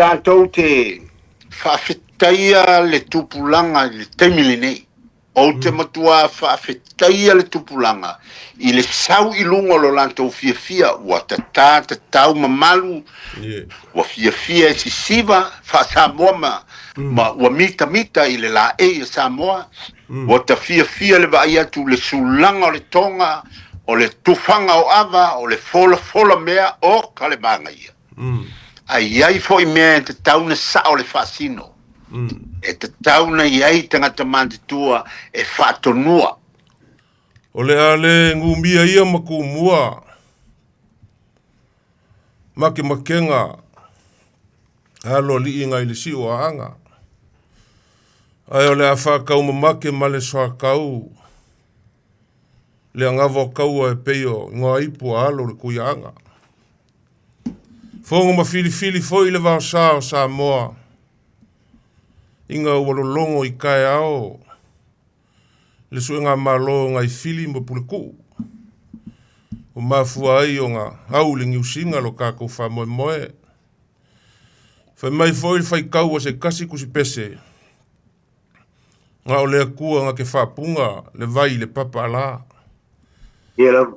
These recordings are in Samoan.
Tatou te faafetaia le tupulaga i le taimi lenei. Ou te matua faafetaia le tupulaga i le sau i luga o lo latou fiafia, ua tatā tatau mamalu, ua fiafia e sisiva faa-Samoa ma ua mitamita i le laei a Samoa, ua ta fiafia le vaai atu i le sulaga o le toga, o le tufaga o ava, o le folafola mea, oka le manaia. Ae i ai foi mea e tatau ona sao le faasino. E tatau ona i ai tagata matutua e faatonua. O le a le gumia ia ma kumua makemakega alo alii ngai le siu o aaga. Ae o le a faakaumamake ma le soakau le agava o kaua e pei o igoa ipu a alo o le Kuiaaga. Fogo ma filifili foi le vaosa o Samoa ina ua lologo i taeao le suega malo ngai Fili ma Pulekuu ua mafua ai ona au i le niusiga lo tatou faamoemoe. Fai mai foi le faitau a se tasi tusipese, na o le Atua na te faapuga le vai i le papa ala.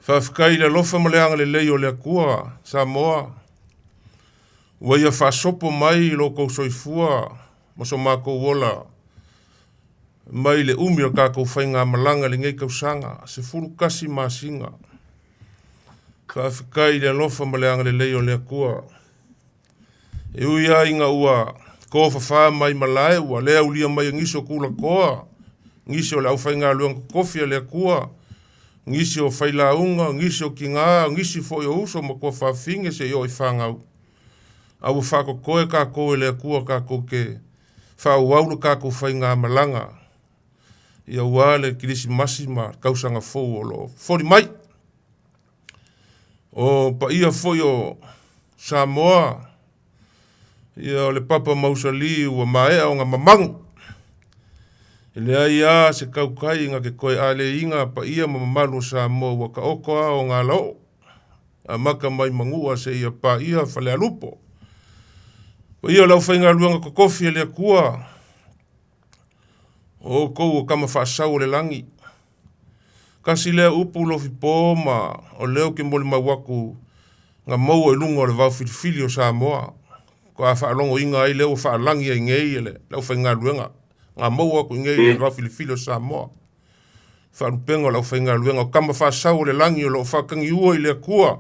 Faafetai i le alofa ma le agalelei o le Atua Samoa, ua ia faasopo mai lo outou soifua ma so matou ola mai le umi o le tatou faigamalaga i lenei tausaga, 11 masina. Faafetai i le alofa ma le agalelei o le Atua. E ui lava ina ua tofafa mai malae, ua le aulia mai e nisi o tulatoa, nisi o le aufaigaluega totofi a le Atua, nisi o failauga, nisi o tina, nisi foi o uso ma tuafafine seia oo i fanau. A ua faatotoe tatou e le Atua tatou te faaauau le tatou faigamalaga ia aua le Kerisimasi ma le tausaga fou o lo o foli mai. O paia foi o Samoa, ia o le papa mausali ua maea ona mamagu. E leai lava se tautai na te toe aleiga paia ma mamalu o Samoa ua taoto lava ona alaoo, amata mai Manua seia paia Falealupo. Paia o le aufaigaluega totofi a le Atua, o outou o tama faasau o le lagi. Tasi lea upu lofipo ma o lea ou te molimau atu na maua i luga o le vao filifili o Samoa. Faatoa faalogoina ai lea ua faalagi ai nei e le aufaigaluega. Na maua atu i nei i le vao filifili o Samoa. Faalupega o le aufaigaluega o tama faasau o le lagi o lo o faatagiua i le Atua.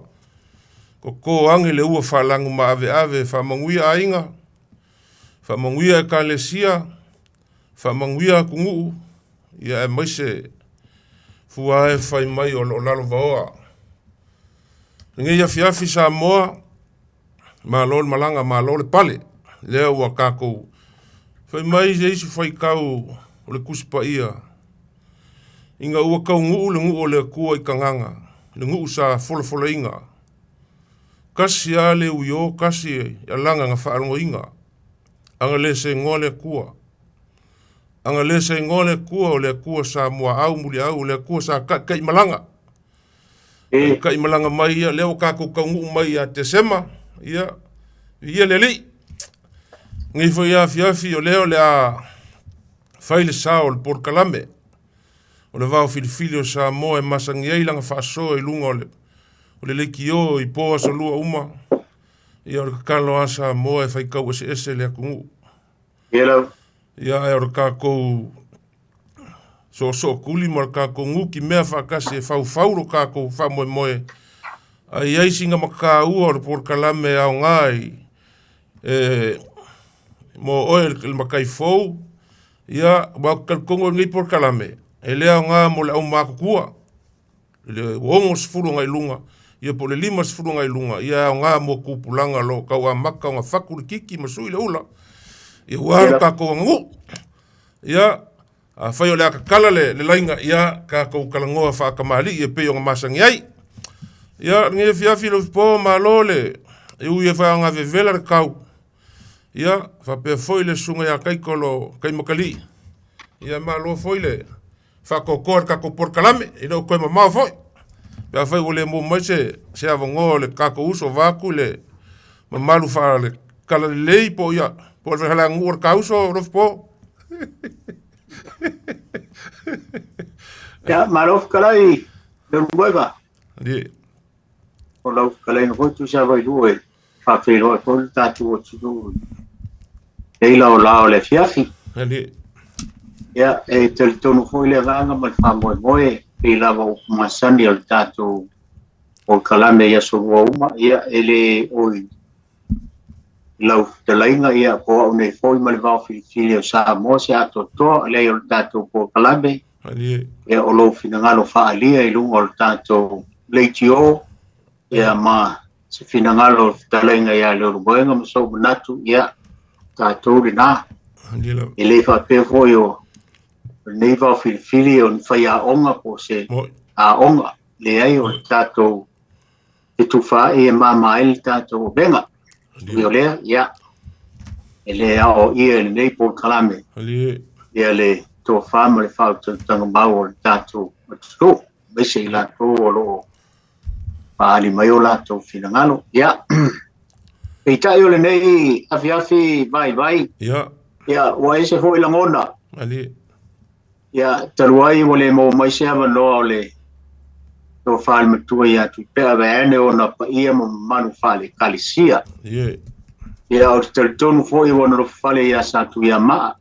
Toto ane le ua faalagu maaveave, faamanuia aiga, faamanuia ekalesia, faamanuia atunuu, ia aemaise fua e fai mai o lo o lalovaoa. Lenei afiafi Samoa, malo le malaga, malo le pale, lea ua tatou fai mai se isi faitau o le Tusi Paia, ina ua taunuu le nuu o le Atua i Kanana, le nuu sa folafolaina, tasi lava le uio, tasi alaga na faalogoina, ana le segoa le Atua. Ana le segoa le Atua, o le Atua sa muaau muliau, o le Atua sa taitaimalaga. Taitaimalaga mai ia, lea ua tatou taunuu mai ia Tesema, ia, ia le Alii. Nei foi afiafi, o lea o le a fai le sao o le polokalame o le vao filifili o Samoa e masani ai lana faasoa i luga o le, o le leitio i po aso lua uma. Ia o le tatalo a Samoa e faitau eseese le atunuu. Ia ae o le tatou soosootuli ma le tatou nutimea faatasi e faufau lo tatou faamoemoe, a i ai sina mataua o le polokalame e aoga i e mo oe le matai fou, ia ua ou te talitonu o lenei polokalame e le aoga mo le aumatutua i le 60 agai i luga, ia po o le 50 agai i luga, ia e aoga mo tupulaga o lo o tau amata ona fatu le titi ma sui le ula, ia ua lo tatou aganuu. Ia, afai o le a tatala le laina, ia tatou talanoa faatamalii e pei ona masani ai. Ia, lenei afiafi Lofipo, malo le, e ui e faagavevela le tau, ia, faapea foi le susuga ia Taito o lo o taimatalii, ia malo foi le faatoatoa i le tatou polokalame, e le o toe mamao foi. Pe afai ua le maua mai se avanoa o le tatou uso vaeatu le mamalu faale Kala lelei po o ia po o le faleaganuu o le kauso Lofipo. Ia, malo fetalai Leulumoega. Alii. O lau fetalaiga foi tusa vailua e faafeiloai foi le tatou atunuu i lenei laolao o le afiafi. Alii. Ia, e talitonu foi le agaga ma le faamoemoe pei lava upu masani o le tatou polokalame i aso lua uma, ia e le oi lau fetalaiga, ia po au nei foi ma le vao filifili o Samoa se atoatoa, leai o le tatou polokalame, ia o lou finagalo faaalia i luga o le tatou leitio, ia ma se finagalo o le fetalaiga ia Leulumoega ma sou manatu, ia tatou lena. E le faapea foi o lenei vao filifili o ni faiaoga po o se aoga, leai o le tatou fetufaai e mama ai le tatou avega. Ui o lea, ia, e le aoaia i lenei polokalame ia le tofa ma le faautautaga mau o le tatou atunuu, aemaise i latou o lo o faaali mai o latou finagalo. Ia, peitai o lenei afiafi vaivai, ia, ua ese foi lagona. Ia, talu ai ua le maua mai se avanoa o le tofa i le matua ia Tuipea vaeane ona paia ma mamalu faale-Ekalesia. Ia, ou te talitonu foi ua nonofofale ia Satuiamaa,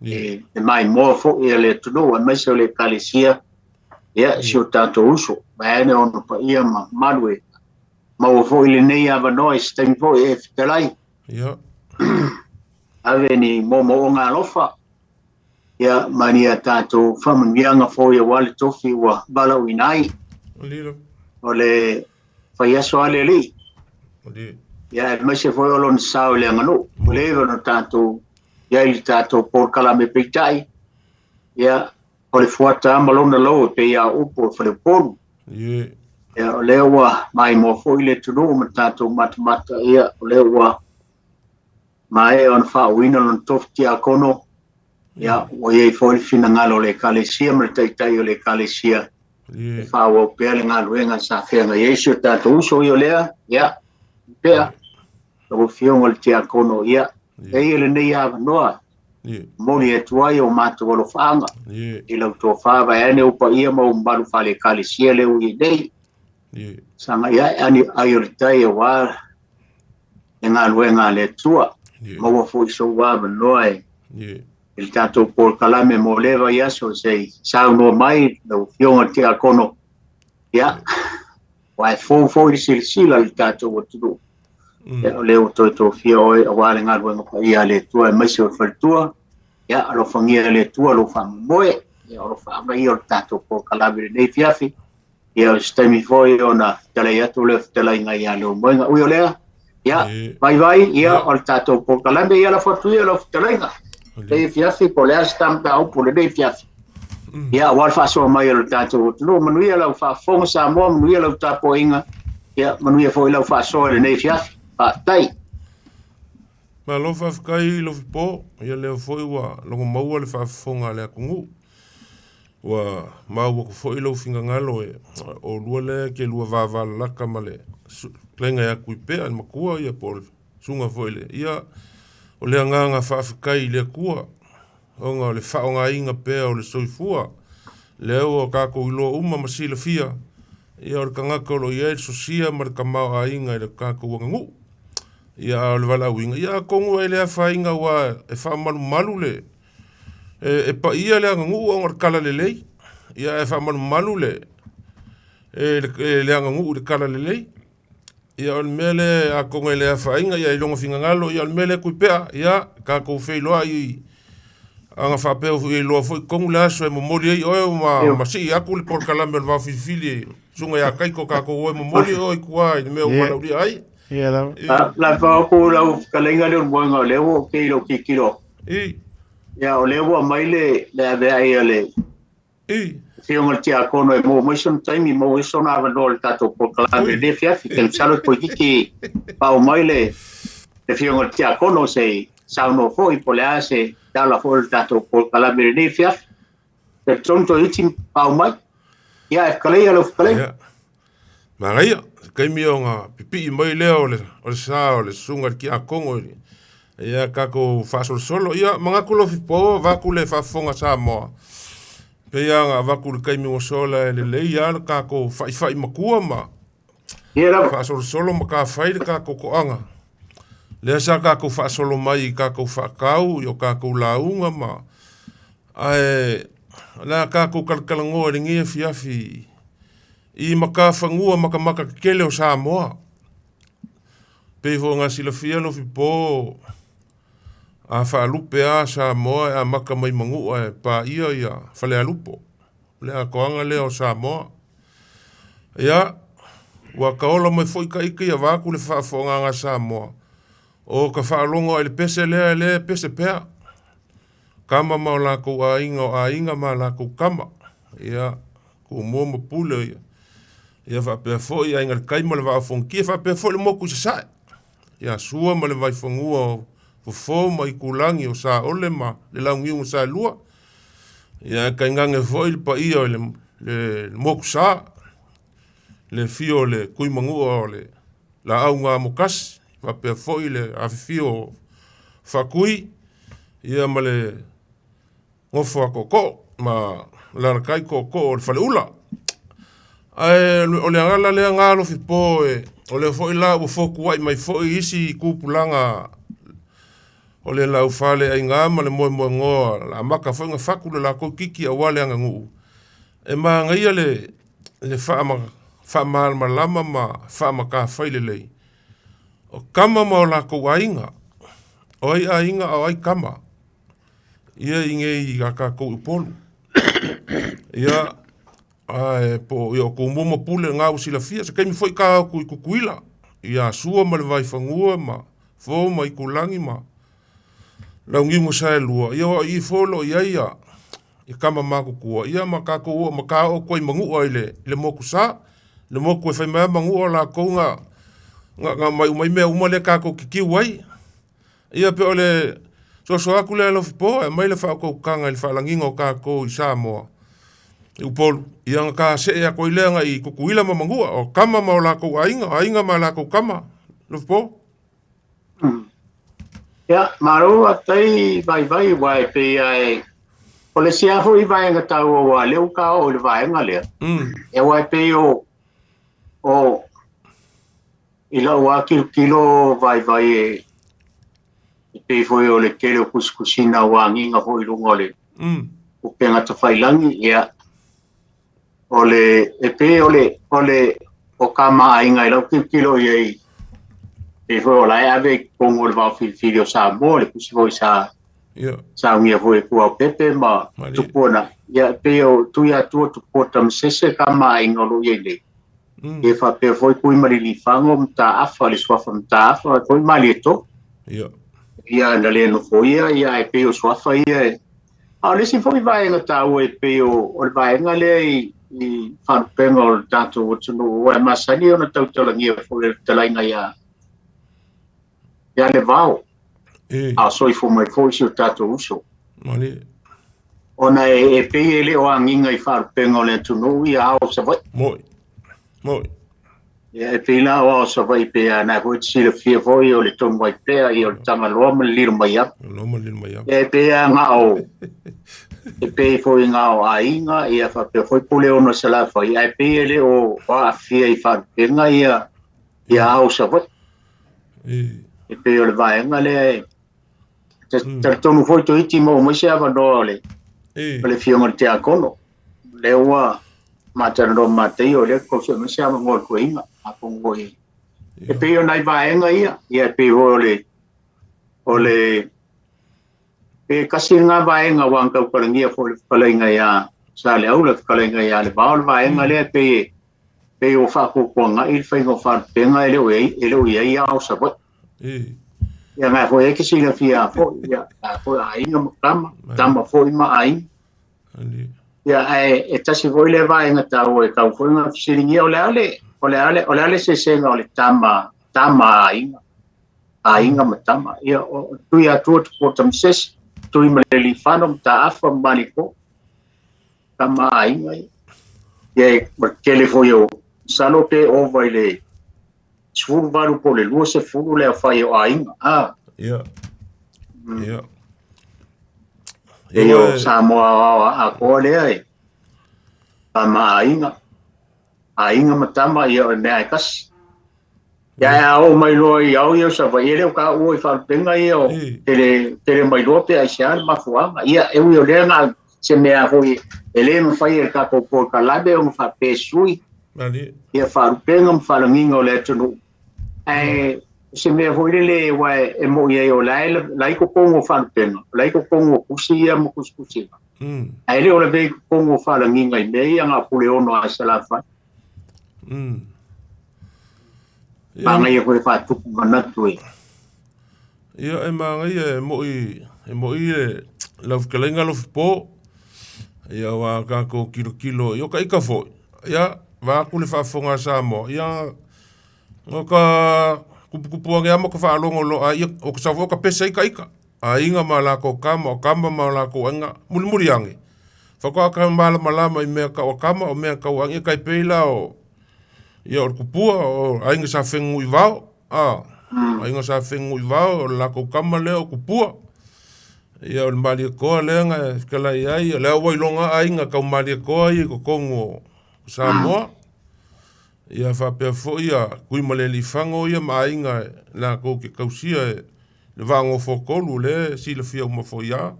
e maimoa foi a le atunuu aemaise o le Ekalesia, ia, si o tatou uso, vaeane ona paia ma mamalu e maua foi lenei avanoa i se taimi foi e fetalai. Ave ni moomooga alofa ia ma ni a tatou faamanuiaga foi aua le tofi ua valaauina ai. O le faiaso a le Alii, ia aemaise foi o lona sao i le aganuu. Ua leva ona tatou i ai i le tatou polokalame peitai, ia o le fuata lava ma lona lou e pei lava o upu o le faleupolu. Ia o lea ua maimoa foi le atunuu ma tatou matamata, ia o lea ua maea ona faauuina lona tofi tiakono, ia, ua i ai foi le finagalo o le Ekalesia ma le Taitai o le Ekalesia e faaauau pea le galuega sa feagai ai si o tatou uso. Ia o lea, ia, pea, lau Afioga i le Tiakono, ia, e ia lenei avanoa, momoli atu ai o matou alofaaga i lau tofa vaeane ou paia ma ou mamalu faale-Ekalesia lea ua i ai nei. Sagai ae ani ai o le tai aua le galuega a le Atua. Maua foi sou avanoa e i le tatou polokalame mo lea vaiaso se i saunoa mai lau Afioga i le Tiakono. Ia, ua e fou foi le silasila i le tatou atunuu. Ia, o lea ua toe tofia oe aua le galuega paia a le Atua aemaise o le faletua. Ia, alofagia e le Atua lou faamoemoe. Ia, o lo faavaia o le tatou polokalame i lenei afiafi. Ia, o se taimi foi ona fetalai atu lea fetalaiga ia Leulumoega. Ui o lea, ia, vaivai, ia, o le tatou polokalame, ia lafo atu ia lau fetalaiga. Lenei afiafi, po o le a se ta mataupu o lenei afiafi. Ia, aua le faasoa mai o le tatou atunuu. Manuia lau faafofoga Samoa, manuia lau tapuaiga, ia, manuia foi lau faasoa i lenei afiafi. Faafetai. Malo faafetai Lofipo, ia lea foi ua logo maua le faafofoga a le atunuu. Ua maua atu foi lou finagalo e oulua lea e te lua vavalalata ma le fetalaiga ia Tuipea le matua ia po o le susuga foi i le ia o le agaga faafetai i le Atua ona o le faaaogaina pea o le soifua lea ua tatou iloa uma ma silafia ia o le tagata o lo o i ai le sosia ma le tamaoaiga i le tatou aganuu. Ia a o le valaauina ia atonu e le afaina aua e faamalumalu le e paia le aganuu ona o le talalelei, ia ae faamalumalu le aganuu i le talalelei. Ia o le mea lea atonu e le afaina ia i lona finagalo, ia o le mea lea Tuipea, ia tatou feiloai i ana faapea ua iloa foi tonu le aso e momoli ai oe ma sii atu le polokalame o le vaofilifili e Susuga ia Kaito tatou o e momoli oe i tua i le mea ua valaaulia ai. Ia lava. La faaopo lau fetalaiga Leulumoega o lea ua ou kei i lou tilotilo. Ia, o lea ua aumai le, le aveai a le Afioga i le Tiakono e maua mai sona taimi, maua ai sona avanoa i le tatou polokalame i lenei afiafi. Ou te masalo toeitiiti faaoo mai le Afioga i le Tiakono se i saunoa foi po o le a se tala foi o le tatou polokalame i lenei afiafi. Talitonu toeitiiti faaoo mai. Ia, e fetalai lau fetalaiga. Manaia. Taimi o pipii mai lea o le sa o le susuga i le Tiakono i ia tatou faasolosolo. Ia manatu Lofipo vaeatu le faafofoga Samoa, pei lava ona avatu i le taimi ua sola e lelei lava le tatou faifai matua ma faasolosolo ma tafai le tatou toaga. Lea sa tatou faasolo mai i tatou faatau i o tatou lauga ma ae o le a tatou talatalanoa i lenei afiafi i matafanua matamata tetele o Samoa. Pei foi ona silafia Lofipo, a faalupe lava Samoa e amata mai Manua e paia ia Falealupo, o le atoaga lea o Samoa. Ia, ua taola mai foi taiti ia vaeatu le faafofogaaga a Samoa, o ta faalogo ai i le pese lea e le pese pea. Tama ma o latou aiga, o aiga ma latou tama. Ia, Tumua ma Pule, ia, ia faapea foi Aiga i le Tai ma le Vaa o Fonoti, faapea foi le motu i Sasae. Ia Sua ma le Vaifanua o Fofo ma Itulagi o Saole ma le Launiu na Saelua. Ia e tainane foi le paia o le motu sa, le afio o le Tuimanua o le Laau na Amotasi, faapea foi le afifio o Faatui, ia ma le nofo a tootoo ma lalatai tootoo o le faleula. Ae o le ala lea na Alofipo e, o lea foi la ua fotuai mai foi isi tupulaga o le laufaleaiga ma le moemoegoa la amata foi ona fatu le latou titi aua le aganuu. E manaia le faamalamalama ma faamatafai lelei o tama ma o latou aiga, o ai aiga a o ai tama. Ia i nei a tatou i Upolu. Ia, ae po o ia o Tumua ma Pule na ua silafia, se taimi foi ta o atu i Tutuila, ia Sua ma le Vaifanua ma Fo ma Itulagi ma Launiu na Saelua, ia o i foi o lo o i ai ia tama matutua, ia ma tatou oo ma ta oo atu ai i Manua i le motu sa, le motu e fai mai lava Manua o latou na aumai uma ai mea uma lea tatou te tiu ai. Ia pe o le soso atu lea Alofipo e aumai le faautautaga i le faalagiga o tatou i Samoa i Upolu, ia ona ta see atu ai lea agai i Tutuila ma Manua, o tama ma o latou aiga, o aiga ma latou tama. Alofipo. Ia, malo faafetai Vaivai, aua e pei lava e o le isi lava foi vaega taua aua o lea ua ta oo i le vaega lea, aua e pei o o I lau lava tilotilo vaivai e pei foi o le tele o tusitusiga ua agiga foi i luga o le upega tafailagi, ia, o le, e pei o le, o le, o tama a aiga i lau tilotilo i ai, pei foi o la e ave i totonu o le vaofilifili o Samoa, le tusi foi sa saunia foi e Tuaopepe ma Tupua, ia, e pei o Tuiatua Tupua Tamasese tama a aiga o lo o i ai nei. Ia faapea foi Tuimalilifago Mataafa, le suafa Mataafa foi Malietoa. Ia na le nofoia, ia ae pei o suafa ia e. A o le isi foi vaega taua e pei o le vaega lea i faalupega o le tatou atunuu, ua e masani ona tautalagia foi le fetalaiga ia Levao, a o soifua mai foi si o tatou uso. Ona e pei e le o agiga i faalupega o le atunuu ia ao o Savaii. Moi. Moi. Ia e pei la o ao o Savaii pe a na foi te silafia foi o le Tonumaipea, ia o le Tagaloa ma le Lilomaiava. Loa ma le Lilomaiava. Ia e pei a ngā o, e pei foi ngā o aiga, ia faapea foi Puleono i Salafai, ae pei e le o aafia i faalupega ia ao o Savaii. E pei o le vaega lea e talitonu foi toeitiiti maua mai se avanoa o le o le afioga i le Tiakono. Lea ua matalanoa ma Mataio, lea ua sue mai se avanoa o le toeaina. Atonu foi e pei o nai vaega ia, ia e pei foi o le pe tasi lena vaega ua na tautalagia foi le fetalaiga ia Saleaula, le fetalaiga ia Levao, le vaega lea e pei ua faatuatuanai le faiga o faalupega e le o i ai ao Savaii. Ia ngai foi e ke silafia foi, ia a foi aiga ma tama, tama foi ma aiga. Ia ae e tasi foi le vaega taua e tau foi ona fesiligia o le a le o le a le o le a le sesega o le tama tama aiga aiga ma tama. Ia o Tuiatua Tupua Tamasese, Tuimalelifano Mataafa ma Maliko, tama aiga ia. Ia e tele foi o masalo pe ova i le 18 po o le 20 le aofai o aiga. A. Ia. Ia. E o Samoa aoao atoa lea e tama aiga. Aiga ma tama ia o le mea e tasi. Ia e a oo mai loa i ao ia o Savaii, e le o taua i faalupega ia o tele, tele mai loa pe aisea le mafuaaga. Ia e ui o lea na se mea foi e le mafai e le tatou polokalame ona faapea e sui ia faalupega ma faalagiga o le atunuu. Ae o se mea foi lele aua e moni ai o la e la i totonu o faalupega, o la i totonu o tusi ia ma tusitusiga. Ae le o lavea i totonu o faalagiga i mea ia na o Puleono a Salafai. Manaia foi e faatupu manatu e. Ia e manaia e mo'i e mo'i le lau fetalaiga Alofipo. Ia aua tatou tilotilo ia o taita foi, ia vaeatu le faafofoga a Samoa, ia o ka tuputupu ane lava ma ka faalogo loa a ia o ka sau foi o ka pese ai taita, aiga ma latou tama, o tama ma latou aiga, mulimuli ane, faatoa ta malamalama i mea tau a tama o mea tau a aiga, tai pei la o ia o le tupua o aiga sa Fenunuivao, a, aiga sa Fenunuivao, o le latou tama lea o Tupua. Ia o le Malietoa lea na fetalai ai, o lea ua iloga aiga tau Malietoa ia i totonu o Samoa. Ia faapea foi ia Tuimalealiifano ia ma aiga latou te tausia e le Vaa o Nofoatolu lea e silafia uma foi lava.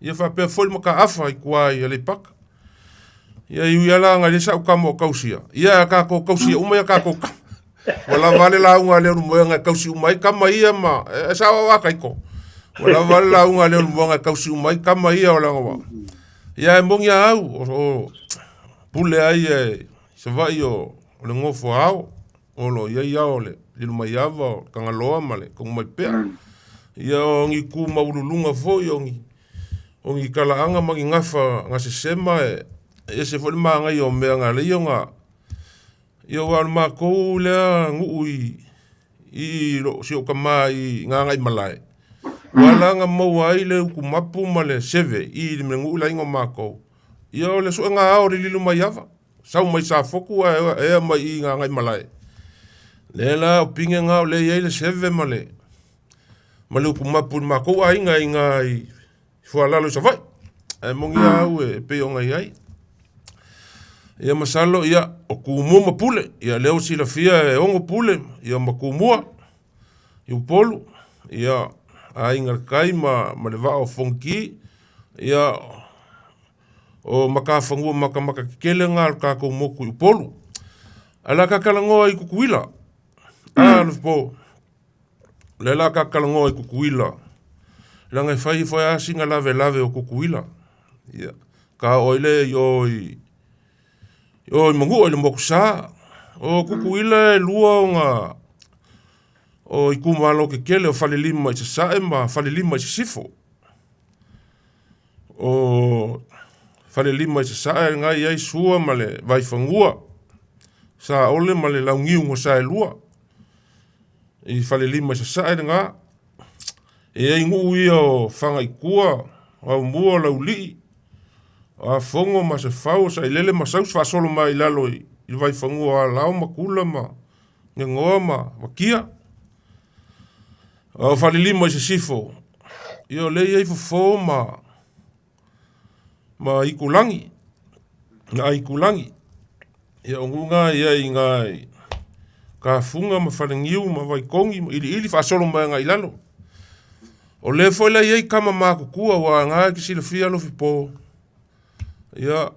Ia faapea foi le Mataafa i tua i Aleipata. Ia e ui lava la ona e le sa'u tama o tausia, ia a tatou tausia uma ia tatou tama. Ua lava lava le lauga a Leulumoega e tausi uma ai tama ia ma e sao au a Taito. Ua lava lava le lauga a Leulumoega e tausi uma ai tama ia o leaga ua ia e moni a au o pule lava ia i Savaii o le nofo a ao o lo o i ai ao o le Lilomaiava o le Tagaloa ma le Tonumaipea. Ia o ni tu maualuluga foi o ni o ni talaaga ma ni gafa gasesema e ese foi le manaia o mea na ala ai ona ia aua o le matou lea nuu i i si ou tama i Gagaimalae, ua ala ona maua ai le utumapu ma le seve i le nuu le aiga o matou. Ia o le suega ao o le Lilomaiava, sau mai Safotu ae ea mai i Gagaimalae. Lea la o pine na o lea e i ai le seve ma le ma le utumapu i le matou aiga i ina i Fualalo i Savaii. Ae moni lava au e pei ona i ai. Ia masalo ia o Tumua ma Pule, ia lea ua silafia e ono Pule ia ma Tumua i Upolu, ia Aiga i le Tai ma le Vaa o Fonoti, ia o matafanua matamata tetele na o le tatou motu i Upolu. Ae o le a ta talanoa i Tutuila. A Lofipo, o lea o le a ta talanoa i Tutuila, leaga e fai foi lava sina lavelave o Tutuila. Ia, ta oo ai lea i o i o i Manua i le Motusa. O Tutuila e lua ona o itumalo tetele o Falelima i Sasae ma Falelima i Sisifo. O Falelima i Sasae lena e i ai Sua ma le Vaifanua, Saole ma le Launiu na Saelua. I Falelima i Sasae lena. E i ai nuu ia o Fagaitua, o Aumua, o Laulii, o Afogo ma Sefau, o Sailele ma Sausi faasolo mai i lalo i le Vaifanua o Alao ma Kula ma Gegoa ma Vakia. A o Falelima i Sisifo, ia o lea e i ai Fofo ma Itulagi, na Itulagi. Ia o nuu na e i ai i ina i Tafuga ma Faleniu ma Vaitogi ma Iliili faasolo mai agai i lalo. O lea foi la e i ai tama matutua aua o lena e te silafia Lofipo, ia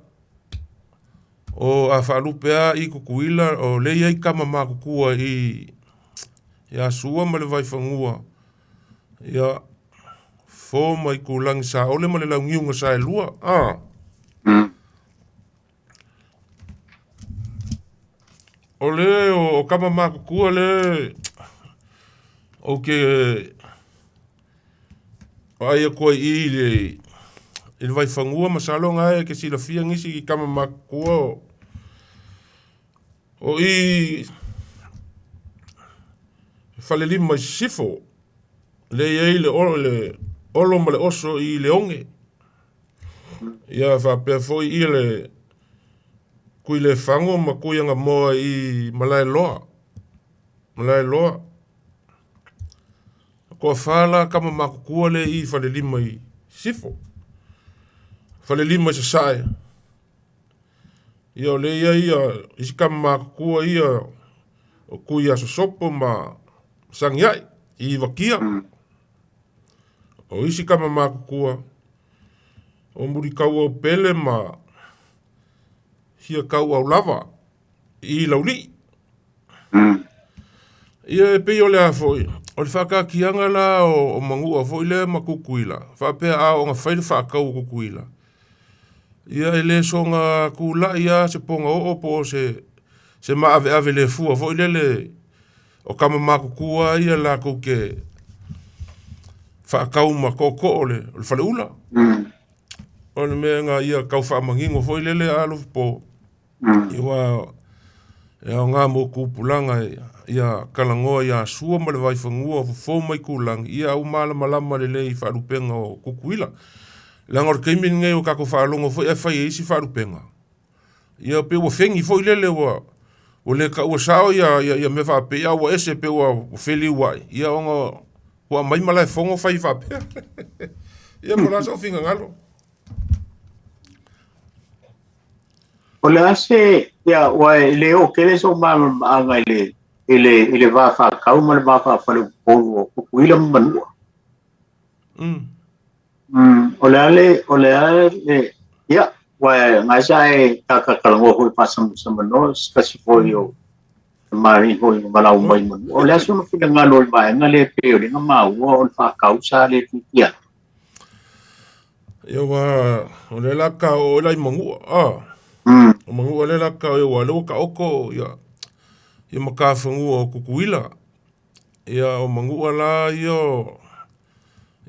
o a faalupe lava i Tutuila o lea e i ai tama matutua i ia Sua ma le Vaifanua, ia Fofo ma Itulagi Saole ma le Launiu na Saelua. O le o tama matutua le ou te vaai atu ai i i le Vaifanua masalo o lena e te silafia nisi i tama matutua o i Falelima i Sisifo lea e i ai le Olo ma le Oso i Leone. Ia faapea foi ia le Tuilefago ma Tuiagamoa i Malaeloa. Malaeloa. Toafa la kama matutua le i Falelima i Sifo. Falelima i Sasae. Ia o le ia ia isi kama matutua ia o kui ia Sosopo ma Sagiai i Vakia. O isi kama matutua o Mulikaua o Pele ma Hia Kau au lava i Laulii. Ia e pei o le a foi, o le faataatiaga la o Manua foi lea ma Tutuila, faapea a oo ina fai le faatau o Tutuila, ia e le soona tulai lava se poga oo po o se maaveave le fua foi lele o tama matutua ia latou te faatau ma tootoo o le faleula. O le mea na ia tau faamanino foi lele alofa po. Ia e aoga mo tupulaga ia talanoa ia Sua ma le Vaifanua fofo mai Tulagi ia au malamalama lelei i faalupega o Tutuila. Leaga o le taimi lenei o tatou faalogo foi ae fai e isi faalupega. Ia pe ua fegi foi lele ua le taua sao ia mea faapea ia ua ese pe ua feliuai ia ona ua aumai malaefono fai faapea. Ia po o le a sou finagalo. O le a se, ia, ua e le oo tele sou malamalamaaga i le va faatau ma le va faafaleupolu o Tutuila ma Manua. O le a le, o le a le, ia, ua e ngai sa e tatatalanoa foi faasamanoa se tasi foi o tamalii foi na valaau mai Manua. O le a sona finagalo o le vaega lea pei o lea na maua o le faatau sa le fiafia. Ia ua o le la ka o la i Manua. O Manua le la ka o ua le ka oko ia ia makafanua o Tutuila. Ia o Manua la ia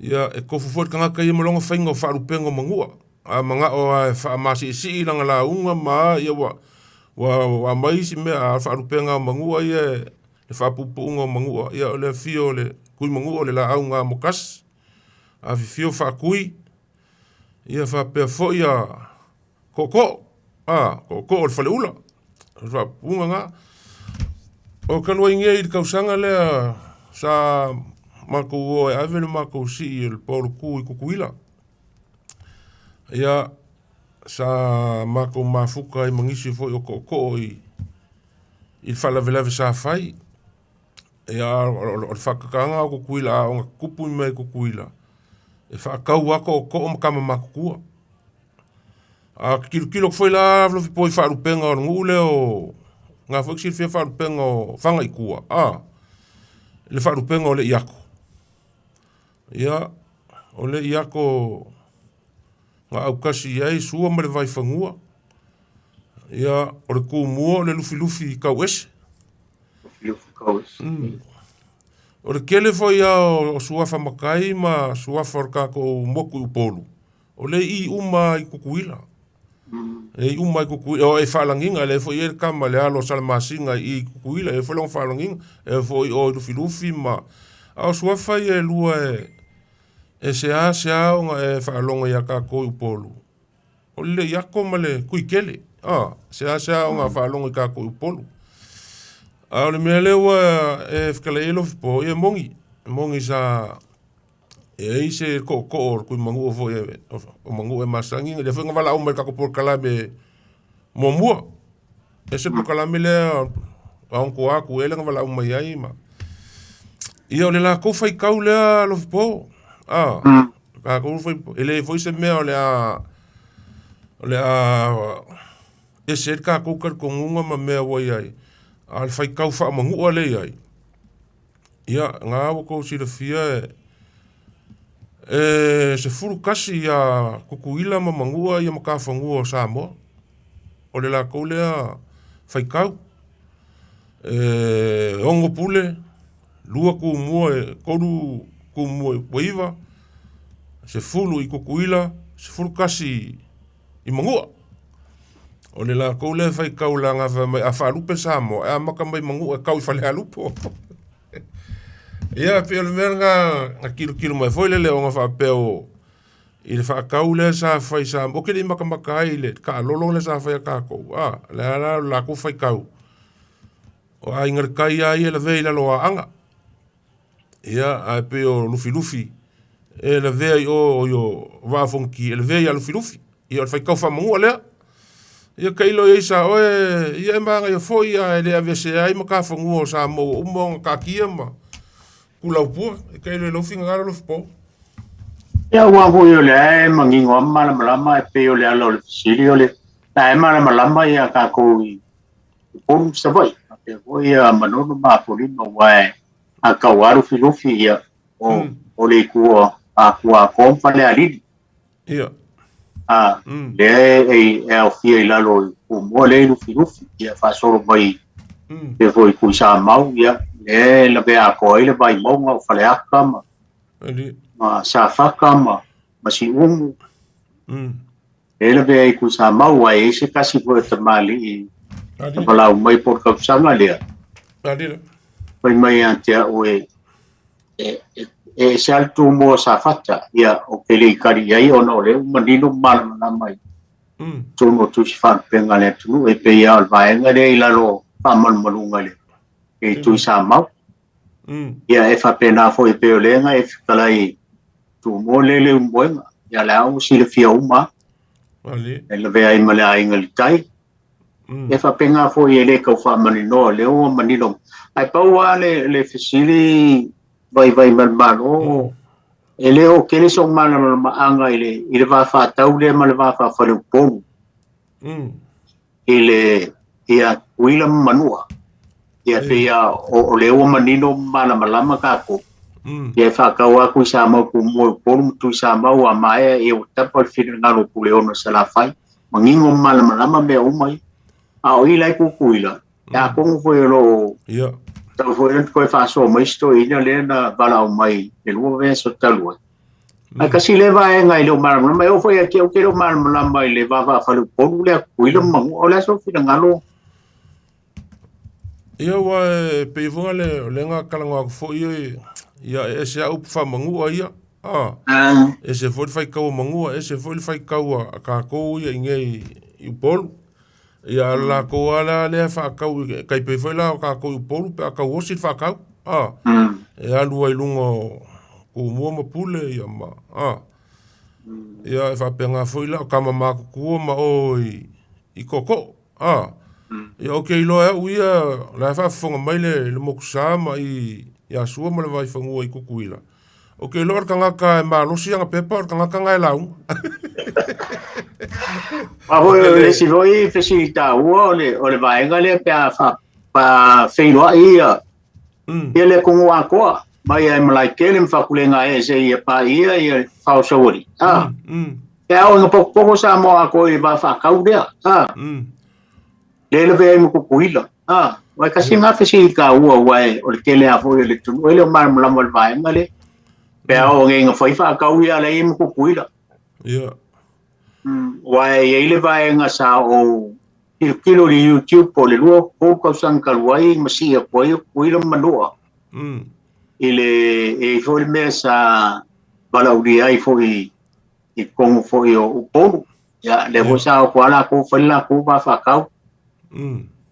ia e tofu foi le tagata ia ma lona faiga o faalupega o Manua. A manao lava e faamasiisii lana lauga ma ia ua aumai isi mea a faalupega o Manua ia le faapuupuuga o Manua. Ia o le afio o le Tui Manua o le laau na amokasi. Afifio faatui, ia faapea foi ia tootoo, tootoo o le faleula, o le faapuupuuga na. O talu ai nei i le tausaga lea sa matou o e ave le matou sii o le paolotu i Tutuila. Ia, sa matou mafuta ai ma nisi foi o tootoo i le faalavelave sa fai. Ia, o le faakataga o Tutuila a ona tutupu mai i Tutuila, e faatau lava tootoo ma tama matutua. A tilotilo atu foi la Alofipo i faalupega o le nuu lea o na foi silafia faalupega o Fagaitua, le faalupega o le Iako. Ia, o le Iako na autasi i ai Sua ma le Vaifanua. Ia, o le tumua o le lufilufi tau ese. O le tele foi lava o suafa matai ma suafa o le tatou motu i Upolu, o le i uma i Tutuila. E i uma i Tutuila, o e faalagiga, lea foi e i ai le tama le alo o Salamasina i Tutuila, e i ai foi lona faalagiga, e foi o i Lufilufi ma... A o suafa ia e lua e seasea ona e faalogo ia tatou i Upolu, o le Iako ma le Tuikele, seasea ona faalogo i tatou i Upolu. A o le mea lea ua e fetalai ai Alofipo, ia e moni, e moni sa e ai se tootoo o le Tuimanua foi o Manua e masani, lea foi na valaau mai i le tatou polokalame muamua. E se polokalame lea a ona atu ea lea na valaau mai ai ma... Ia o le latou faitau lea Alofipo, tatou fai, e le foi se mea o le a ese ai le tatou talitonuga ma mea ua i ai, a o le faitau faamanua lea e i ai, ia, na ua outou silafia e 11 ia Tutuila ma Manua ia matafanua o Samoa. O le latou lea faitau. E 6 pule, 2 tumua, 3 tumua i Uaiva, 10 i Tutuila, 11 i Manua. O le latou lea faitau laga fai mai a faalupe Samoa, e amata mai Manua e tau i Falealupo. Ia, pei o le mea lena na tilotilo mai foi lele ona faapea o i le faatau lea sa fai Samoa, ou te le i matamata ai i le taalolo lea sa fai a tatou, le a la le latou faitau. O aiga le kai lava ia e lavea i lalo o Aana. Ia, ae pei o Lufilufi e lavea i o, oi o Vaa o Fonoti e lavea ia Lufilufi. Ia o le faitau faamanua lea. Ia tailo i ai sa oe, ia e manaia foi ae le aveesea ai matafanua o Samoa ua uma ona taatia ma tulaupua. E tailo i lou finagalo Lofipo. Ia aua foi o lea e manino lava ma malamalama e pei o le ala o le fesili o le la e malamalama ia tatou i Upolu ma Savaii faapea foi ia Manono ma Apolima aua e a tau lava Lufilufi ia o, o le itu o Atua Atoa ma Falealili. Ia. A, lea e, e aofia i lalo i Tumua lea i Lufilufi, ia faasolo mai pei foi i Tuisamau, ia, lea e lavea atoa ai le Vaimauga o Faleata ma, ma Safata ma, ma Siumu. Lea e lavea ai Tuisamau, aua e i ai se tasi foi o tamalii na valaau mai po o le tausaga lea. Fai mai ia te au e, e, e, e ese lava le Tumua o Safata, ia, ou te le i tali i ai ona o lea ua manino ma malamalama i totonu o tusi faalupega a le atunuu, e pei lava o le vaega lea i lalo o faamalumaluga i le i Tuisamau. Ia, e faapena foi e pei o lea na e fetalai Tumua lea i Leulumoega, ia lea ua silafia uma lava. E lavea ai ma le aiga i le tai. E faapena foi e le tau faamaninoa, o lea ua manino. Ae pau lava le, le fesili vaivai mai le Malo, e le o tele sou malamalamaaga i le, i le va faatau lea ma le va faafaleupolu i le ia Tutuila ma Manua. Ia pei lava o, o lea ua manino ma malamalama tatou. Ia e faatau atu i Samoa Tumua i Upolu ma Tuisamau a maea ia ua tapa le finagalo o Puleono i Salafai. Manino ma malamalama mea uma ia. A o i la e Tutuila, ia atonu foi o lo o tau foi ona toe faasoa mai si toeaina lea na valaau mai le lua vaiaso talu ai. Ae tasi lea vaega e le o malamalama, e oo foi ia te au ou te le o malamalama i le va faafaleupolu lea a Tutuila ma Manua. O le a sou finagalo? Ia aua e pei foi le o lea na talanoa atu foi ia e ese lava upu faamanua ia. Ese foi le faitau a Manua, ese foi le faitau a tatou ia i inei i Upolu. Ia a o le latou lava la lea faatau tai pei foi la o tatou i Upolu pe a tauosi le faatau, e alu ai i luga o Tumua ma Pule ia ma, ia e faapena foi la o tama matutua ma o i Tootoo. Ia ou te iloa e au ia, o la e faafofoga mai le motusa ma i ia Sua ma le Vaifanua i Tutuila. Ou te iloa o le tagata e malosi ana pepa o le tagata na e lauga. A foi o le isi foi fesili taua o le, o le vaega lea pe a fa, fa feiloai ia, ia le atunuu atoa mai ai Malaetele ma Fakulega ese ia paia ia Faosauali. Ah. Pe a oo ina potopoto Samoa atoa i le va faatau lea. Ah. Lea e lavea ai ma Tutuila. Ah. Aua e tasi lena fesili taua aua o le tele lava foi o le atunuu e le o malamalama i le vaega lea. Pe a oo nei ina fai faatau ia la e i ai ma Tutuila. Ia. Aua e i ai le vaega sa ou tilotilo i le YouTube po o le 2 tausaga talu ai ma sii atu ai o Tutuila ma Manua. I le, e i ai foi le mea sa valaaulia ai foi i totonu foi o Upolu. Ia, lea foi sa o atu lava latou fai le latou va faatau.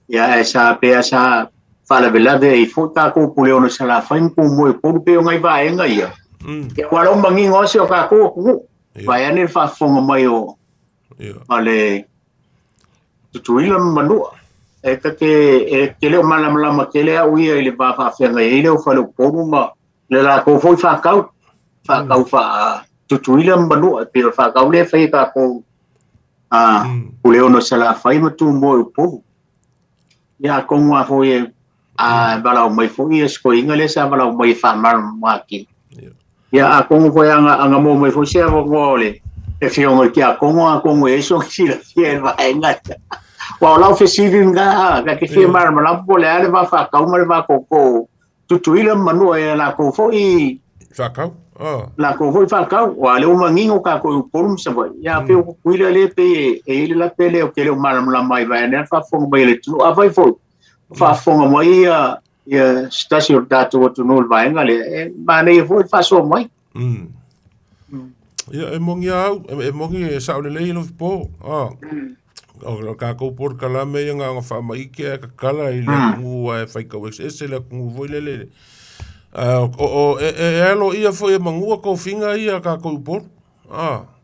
Ia, ae sa pei sa faalavelave ai foi tatou Puleono i Salafai ma Tumua i Upolu, pei o nai vaega ia. Ia, aua o la ua manino lava si o tatou atunuu. Vaeane le faafofoga mai o a le Tutuila ma Manua. E ta te, e te le o malamalama tele au ia i le va faafeagai ai lea o Faleupolu ma le latou foi faatau, faatau faa Tutuila ma Manua, e pei o le faatau lea e fai e tatou a Puleono i Salafai ma Tumua i Upolu. Ia atonu lava foi e a valaau mai foi ia si toeaina lea sa valaau mai e faamalamalama atili. Ia atonu foi ana ana maua mai foi se avanoa o le afioga i le tiakono atonu e i ai sona silafia i le vaega lea. Aua o lau fesili lena, ta te fia malamalama po o le a le va faatau ma le va tootoo Tutuila ma Manua ia latou foi Faatau. Ah. Latou foi faatau. Aua o lea ua manino tatou i Upolu ma Savaii. Ia pei o Tutuila lea pei e i ai le lape lea ou te le o malamalama ai vaeane le faafofoga mai a le atunuu. Afai foi o faafofoga mai ia ia se tasi o le tatou atunuu i le vaega lea, e manaia foi le faasoa mai. Ia, e moni lava au, e moni e sao lelei Lofipo. Ah. O kākou polokalame ia nga faamaite ae kakala i le atunuu ae faitau eseese le atunuu foi lele. O e aloaia foi e Manua tofiga ia a kākou i Upolu.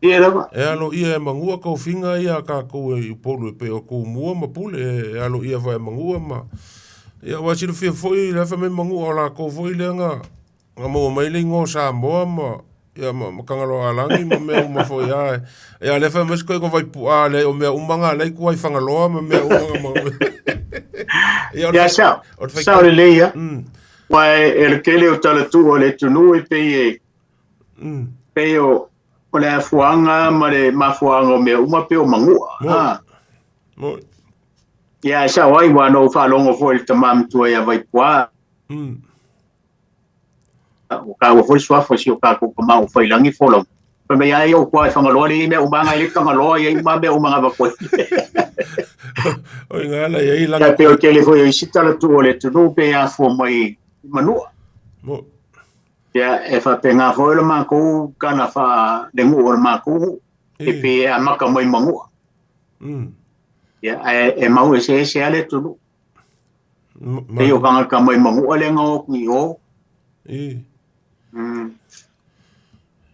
Ia lava. E aloaia e Manua tofiga ia a kākou i Upolu e pei o Tumua ma Pule e aloaia foi e Manua ma ia ua silafia foi le afa mai Manua o latou foi lea na na maua mai le igoa o Samoa ma ia ma, ma Tagaloaalagi ma mea uma foi a ia lea fai mai se koina Vaipu'a le o mea uma na lea i tua i Fagaloa ma mea uma na ma ia o sao sao lelei ia Ua e le tele o talatuu o le atunuu e pei e pei o o le afuaga ma le mafuaaga o mea uma pei o Manua. Ha. Mo. Ia e sao ai ua na ou faalogo foi i le tama matua ia Vaipuā. Ua taua foi le suafa o si o tatou tama ua faiilagi folau. Fai mai ai ou kua e Fagaloa le mea uma ngai le Tagaloa ia uma mea uma ngava koe. O inga la ia langa. Ia pe o tele foi o isi talatuu o le atunuu pe afua mai i Manua. Mo. Ia e faapena foi le matou tala faalenuu o le matou nuu. E pe e amata mai Manua. Ia ae e mau eseese lava le atunuu. Pei o tagata mai Manua lea na o atu i o.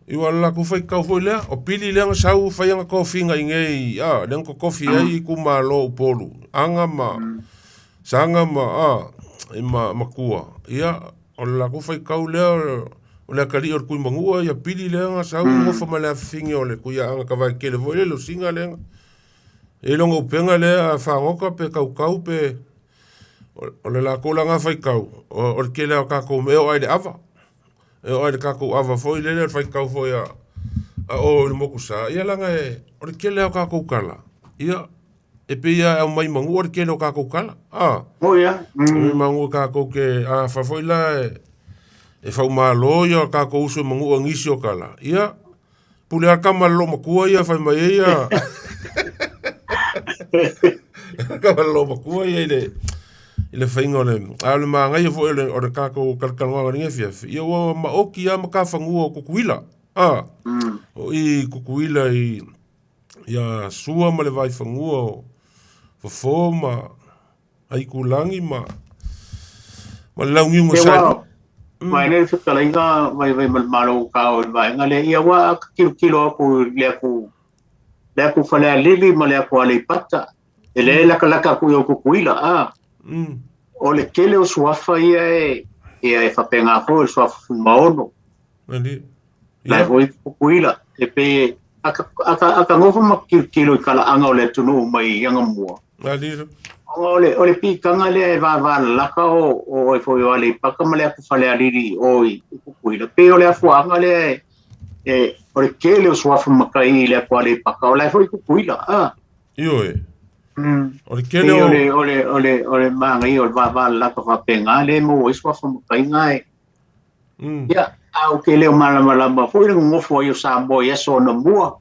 I ua latou faitau foi lea, o pili lea na sau fai ana tofiga i nei, a, lea na totofi ai itumalo o Upolu, Aga ma Saga ma, a, i ma Matua. Ia, o le latou faitau lea, o le atalii o le Tuimanua, ia pili lea na sau gofa ma le afafine o le Tuiaana Tavaetele foi lele o Siga lea na E i lona upega lea a fagota pe kaukau pe o le latou la na faitau, o le tele lava o tatou mea e oo lava i le ava. E oo lava i le tatou ava foi lele o le faitau foi a o i le motusa, ia leaga o le tele lava o tatou tala, ia e pei lava e aumai manua le tele o tatou tala. Oh ia. Manua tatou te, afai foi la e faumalo ia tatou uso i manua i nisi o tala, ia Pule a kama le loomatua ia fai mai ai ia. Kama le loomatua ia i le i le faiga o le a o le manaia foi o le o le tatou talatalanoaga i lenei afiafi ia ua maoti lava matafanua o Tutuila a o i Tutuila i ia Sua ma le Vaifanua o Fofo ma Aitulagi ma ma le Launiu na Saelua. Mai le fetalaiga vaivai ma le Malo ka o le vaega lea, ia ua a tilotilo atu i le atu le atu Falealili ma le atu Aleipata, e le latalata atu i o Tutuila, a. O le tele o suafa ia e, ia e faapena foi o le suafa Fuimaono. La foi Tutuila, e pei aka aka aka nofo ma tilotilo i talaaga o le atunuu mai Agamua. O le o le pitaga lea e vavalalata o o e foi o Aleipata ma le atu Falealili o i Tutuila. Pei o le afuaaga lea e e o le tele o suafa matai i le atu Aleipata o la e foi Tutuila. Ah. Ioe. O le tele o le o le o le o le manaia o le vavalalata faapena lea e maua ai suafa matai na e. Ia, a ou te le o malamalama foi le nonofo ai o Samoa i aso anamua.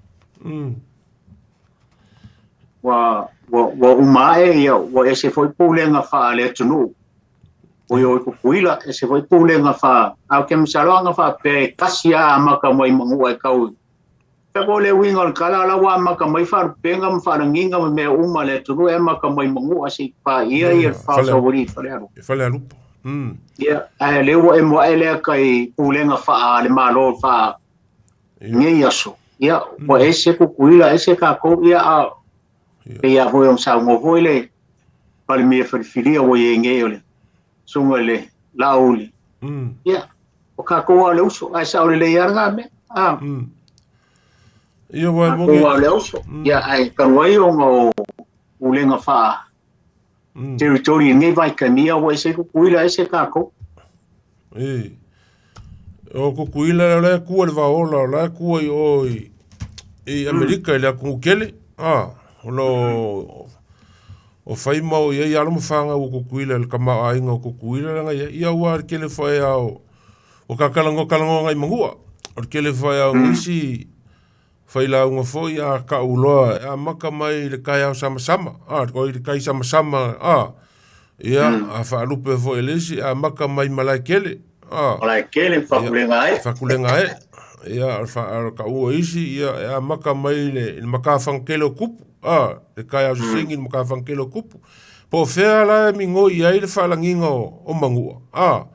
Ua, ua, ua uma ae, ia, ua ese foi pulega faale-atunuu. O i o i Tutuila, ese foi pulega faa... A ou te masalo ana faapea e tasi lava amata mai Manua e tau i... Pe o le uiga o le tala, o la ua amata mai faalupega ma faalagiga ma mea uma a le atunuu e amata mai Manua seia paia ia le Faosaualii i Falealupo. I Falealupo. Ia, ae lea ua emo ae lea kai pulega faa le Malo faa nei aso. Ia, ua ese Tutuila, ese tatou, ia, a pei lava foi ona saunoa foi le Palemia filifilia ua i ai nei o le Susuga i le Laauli. Ia, o tatou lava o le uso, ae sao lelei lava lena mea. Ah. Ia, ua tatou lava o le uso. Ia, ae talu ai ona o pulega faa territory i lenei vaitaimi, ia ua ese Tutuila, ese tatou. E. O Tutuila o la e tua le vaola, o la e tua i o i, i Amerika i le atunuu tele. Ah, o lo o fai ma o i ai alo ma fanau o Tutuila i le tamaoaiga o Tutuila lana ia. Ia ua le tele foi ao o ka kalango kalango ngai manua. O le tele foi ao nisi failauga foi a ka'u loa e amata mai i le taeao samasama, a, o i le tai samasama, a, ia, a faalupe foi e le isi, amata mai Malaekele, a. Malaekele, Fakulega e. Fakulega e. Ia, o le faakaua isi, ia, e amaka mai i le, i le matafagatele o tupu, a, le taeao sesegi i le matafagatele o tupu. Po o fea la e migoi i ai le faalagiga o Manua, a,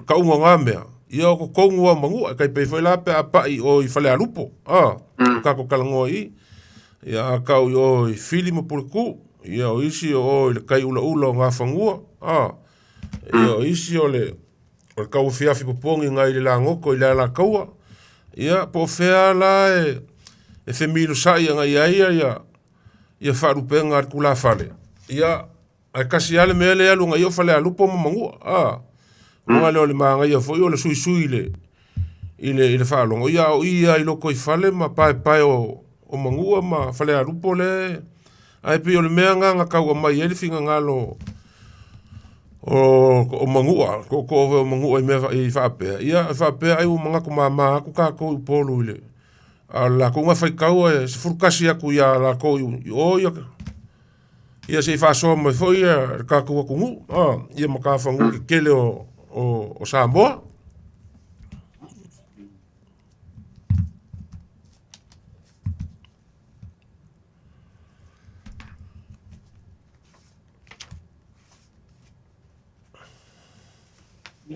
tauga o na mea, ia o totonu lava o Manua, e tai pei foi la pe a pai i o i Falealupo, a, o tatou talanoa i i. Ia, a tau i o i Fili ma Puletuu, ia o isi o o i le tai ulaula o Nafanua, a, ia o isi o le o le tauafiafi popogi nai le lagoto i le alataua, ia po o fea la e femilosai agai ai ia ia faalupega a le tulafale, ia ae tasi lava le mea lea e alu agai i o Falealupo ma Manua, a. Uaga lea o le manaia foi o le suisui i le i le faalogo, ia a o i lava i lotoifale ma paepae o Manua ma Falealupo lea ae pei o le mea lena na tau aumai ai le finagalo o Manua, tootoo foi o Manua i mea i faapea, ia e faapea ai ua manatu mama atu tatou i Upolu i le a o le latou na faitau e 11 atu ia latou i o ia ia se i faasoa mai foi ia le tatou atunuu, ia matafanua tetele o Samoa.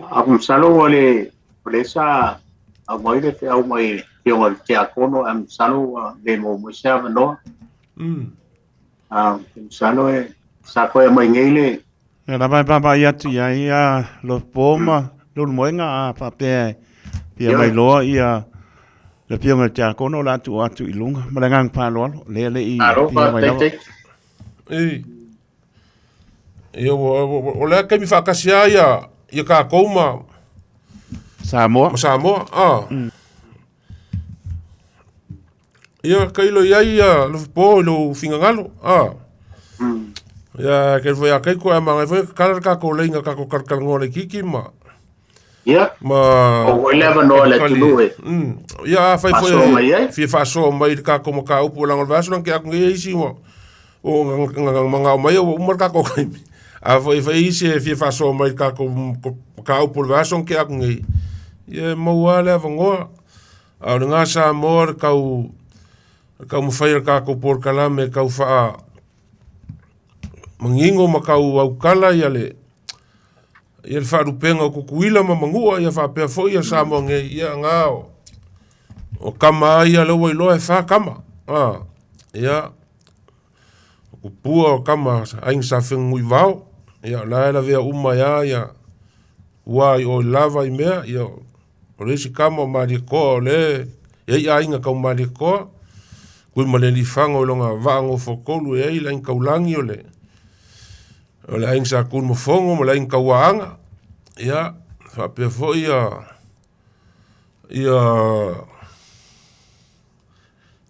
A masalo ua le o lea sa aumai le feau mai le Afioga i le Tiakono ae masalo ua le maua mai se avanoa. A masalo e sa toe aumai nei le Ia lava e vaavaai atu i ai a Lopo ma Leulumoega a faapea e fia mai loa ia le Afioga i le Tiakono o le a tuu atu i luga ma le agaga faaaloalo lea le i Malo fia mai faafetai lava. Tei. Ei. Ia o le a taimi faatasi lava ia ia tatou ma Samoa. Ma Samoa. Ah. Ia tailo i ai ia Lofipo i lou finagalo. Ah. Ia ke foi a kai ko ma ngai foi kala le tatou leiga tatou talatalanoa laitiiti ma Ia, ma o ua le avanoa le atunuu e Ia afai foi faasoa mai ai. fia faasoa mai i le tatou mataupu leaga o le vaiaso lea na tea atu nei e isi ua manao mai ua uma le tatou taimi. A foi fai isi e fia faasoa mai i le tatou mataupu o le vaiaso na tea atu nei, ia e maua lava le avanoa. A o lena Samoa le tau taumafai o le tatou polokalame e tau faa manino ma tau aukala ia le ia le faalupega o Tutuila ma Manua ia faapea foi ia Samoa nei ia na o tama lava ia lea ua iloa e fa tama a ia o tupua o tama aiga sa Fenunuivao ia o la e lavea uma ai lava ia ua i o i lava i mea ia o le isi tama o Malietoa o lea e i ai aiga tau Malietoa Tuimalealiifano i lona vaa gofatolu e i ai le aiga taulagi o le O le aiga sa Tunumafono ma le aiga Tauaana, ia, faapea foi ia, ia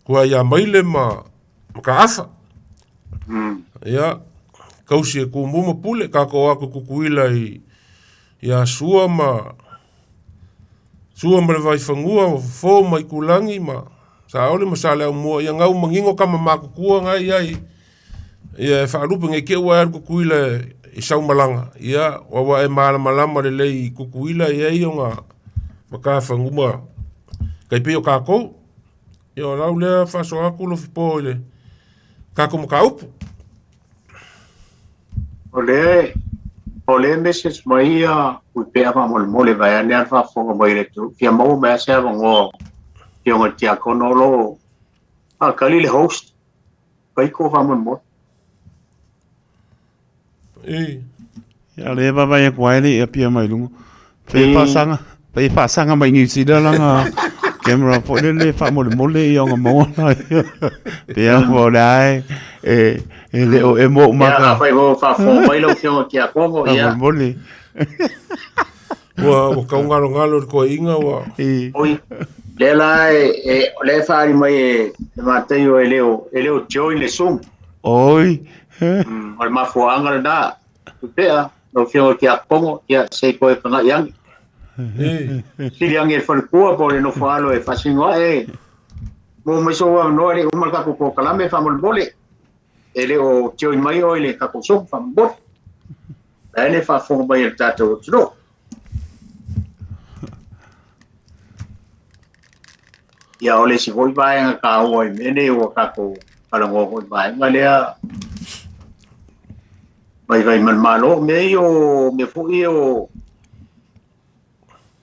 Tuaiamaile ma Mataafa. Ia, tausi e Tumua ma Pule, tatou o atu i Tutuila i ia Sua ma Sua ma le Vaifanua, o Fofo ma Itulagi ma Saole ma Saleaaumua, ia gau manino tama matutua na e i ai ia e faalupe nei te i ua e alu Tutuila i sau malaga, ia ua e malamalama lelei i Tutuila e i ai ona matafanua tai pei o tatou. Ia o lau lea faasoa atu Lofipo i le tatou mataupu. O lea o lea message mai ia Puipea faamolemole vaeane lava le faafofoga mai a le atunuu fia maua mai lava se avanoa o Afioga i le Tiakono o lo o faatali le host Kaiko faamolemole. Ei. Ia le vaavaai atu ai le i apia mai luga. Fai faasaga, fai faasaga mai New Zealand lana camera foi lele faamolemole ia ona maua la. Pe a o le ai e e le o e mo Ia, maka. afai foi o faafofoga mai lau Afioga Tiakono, ia. Faamolemole. Ua ua taugalogalo le toeaina ua I. Oi, lea la e, e, o lea e faaali mai e le Mataio e le o, e le o join le Zoom. Oi. O le mafuaaga lena. Pea, lau Afioga i Tiakono, ia, se i toe paga'i ane. Ei. Sili ane i le faletua po o le nofoalo e faasino ae. Maua mai sou avanoa e le i uma le tatou polokalame faamolemole. E le o join mai oe i le tatou Zoom faamolemole. La e le faafofoga mai e le tatou atunuu. Ia o le isi foi vaega taua i mea nei ua tatou talanoa foi i vaega lea vaivai ma le Malo, mea ia o mea foi ia o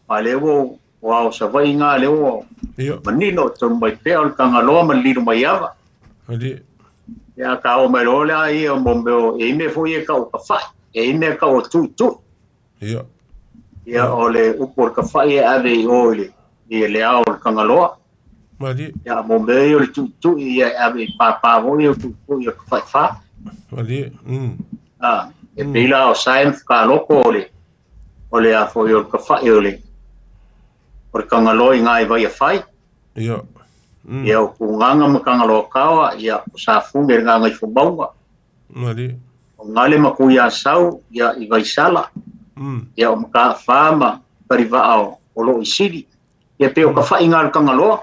a lea ua ua ao Savaii ina lea ua manino tonu mai pea o le Tagaloa ma le Lilo Maiava. Ali. Ia ka o mai loa lea ia mo mea e i mea foi e tau o kafa'i, e i mea tau o tuitui. Ia. Ia o le upu o le kafa'i e ave i o i le i le ao o le Tagaloa. Mali. Ia mo mea ia o le tuitui ia e ave i pāpā foi ia o tuitui o kafa'i fa. Mali. Ah, e pei la o sae ma whakaloko o le o le a foi o le kafa'i o le o le Tagaloa i ngā i vai a whai. Ia. Ia o Kūganga ma Tagaloa Kaoa, ia o Safune le ngā ngai maunga. Mali. O Ngale ma Kuiasau, ia i Vaisala. Ia o Makaawha ma Parivaa o, o Loo i Sili. Ia pe o ka whai ngā le Tagaloa.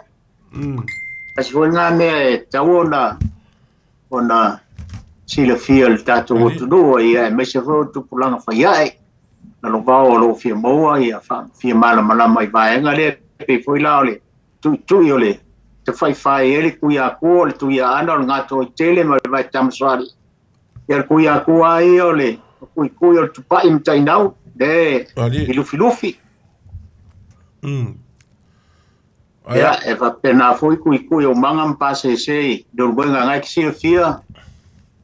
Kasi foi ngā mea e tau ona ona silafia le tātou atunuu ia e maise foi o tupulaga fai ae na lo vao o loo fia maua ia fia malamalama i vaega lea pei foi la o le tuitui o le te whaiwhai e le kui akua o le tui ana o le ngātoa i tele ma le vai tamasoali. Ia le kui akua ai o le kui kui o le tupai ma tainau le i lufi lufi. Ia, e whapena foi kui kui o manga ma pāsese i dolu ngā ngai ki silafia.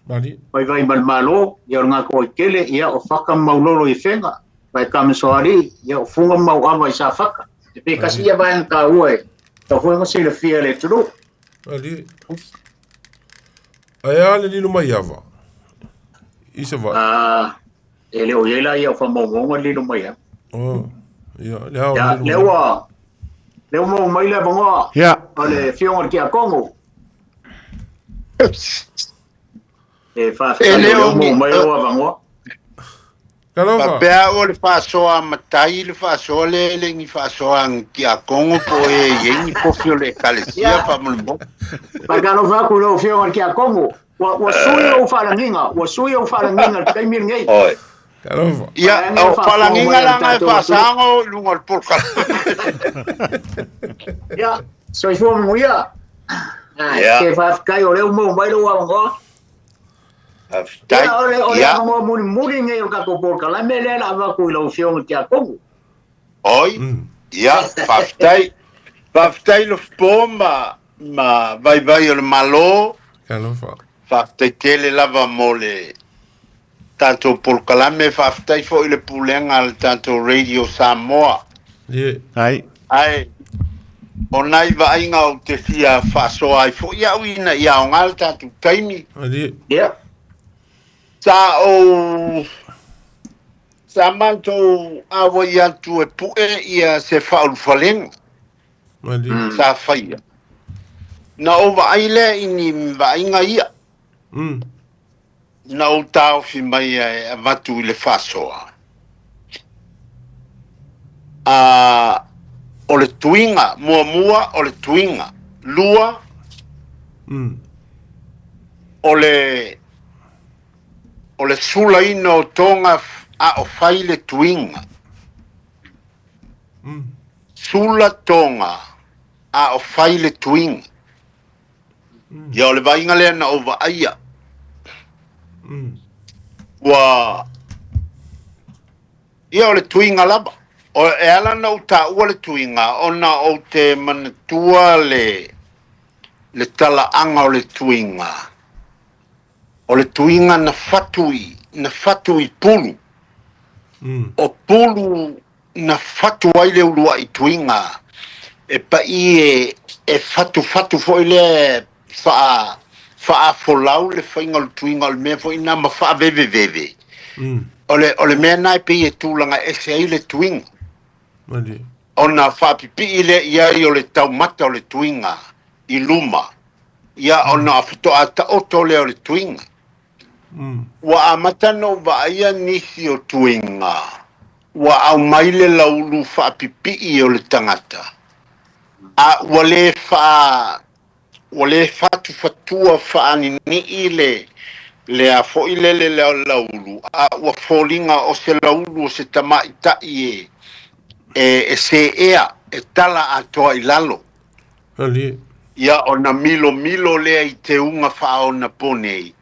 Mali. Vai vai ma le malo, ia o le ngā i tele, ia o whaka maulolo i whenga. Vai kamasoali, ia o funga mau awa i sa whaka. Te pe kasi ia vai ka ua e. Ka foi nga silafia le tulu. Ali. Ai a le lilo mai ava. I se vai. Ah, e le o ia ia o whamaunga lilo mai ava. Oh. Ia, le ao Ia, lilo le mai. ua, le ua mau mai le vangoa. Ia. O le fionga o le kia Kongo. E E whawhitai le o le o mau ni- mai o vangoa. Kalofa. Papea o le whaasoa matai le whaasoa le le ni whaasoa ngi a Kongo po e ye ni kofi o le ekalesia Ia. wha mo. Whakalo whaku le fionga o le kia Kongo. Ua, ua sui o whalanginga, ua sui o whalanginga le taimi lenei. Oi. Kalofa. Ia, Vaega o e whaasoa whalanginga mai la le ngai tātou whaasango lunga o le polka. Ia, soifua manuia. Ah, Ia. Te whawhitai o leo mau mai lo vangoa. Whawhitai. Ia, o le, o le Ia. vangoa muli muli nei o kako polka. La me le la vaku i lau fionga o le kia Kongo. Oi. Ia, whawhitai. Whawhitai lo po ma, ma vai vai o le malo. Kalofa. Whawhitai tele lava mo le tātou polokalame, whawhitai fo i le pulenga le tātou Radio Samoa. Ie. Ai. Ai, o nai vaaiga o te fia faasoa ai foʻi au ina ia aogā le tatou taimi. Ali. Ia. Sa ou sa matou auai atu e puʻe ia se faaulufalega Ali. sa faia. Na ou vaai lea i ni vaaiga ia. Na ou taofi mai e avatu i le faasoa. A, o le tuiga, muamua o le tuiga. Lua, o le o le sulaina o toga a o fai le tuiga. Sula toga a o fai le tuiga. Ia o le vaaiga lea na ou vaaia. Ua ia o le tuiga lava. O e ala na ou taua le tuiga ona ou te manatua le le talaaga o le tuiga. O le tuiga na fatu i na fatu i pulu. O pulu na fatu ai le uluai tuiga. E pai e e fatu fatu foi le faa faafolau le faiga o le tuiga o le mea foi na ma faaveveveve. O le mea na e pei e tulaga ese ai le tuiga. Ali. Ona faapipii lea i ai o le taumata o le tuiga i luma. Ia ona fetoa taoto lea o le tuiga. Ua amata na ou vaaia nisi o tuiga. Ua aumai le laulu faapipii o le tagata. A ua le faa ua le fatufatua faaninii le le a foʻi lele le o laulu a ua foliga o se laulu o se tamaʻitaʻi e e e seʻea e tala atoa i lalo. Alie. Ia ona milomilo lea i teuga faaonaponei,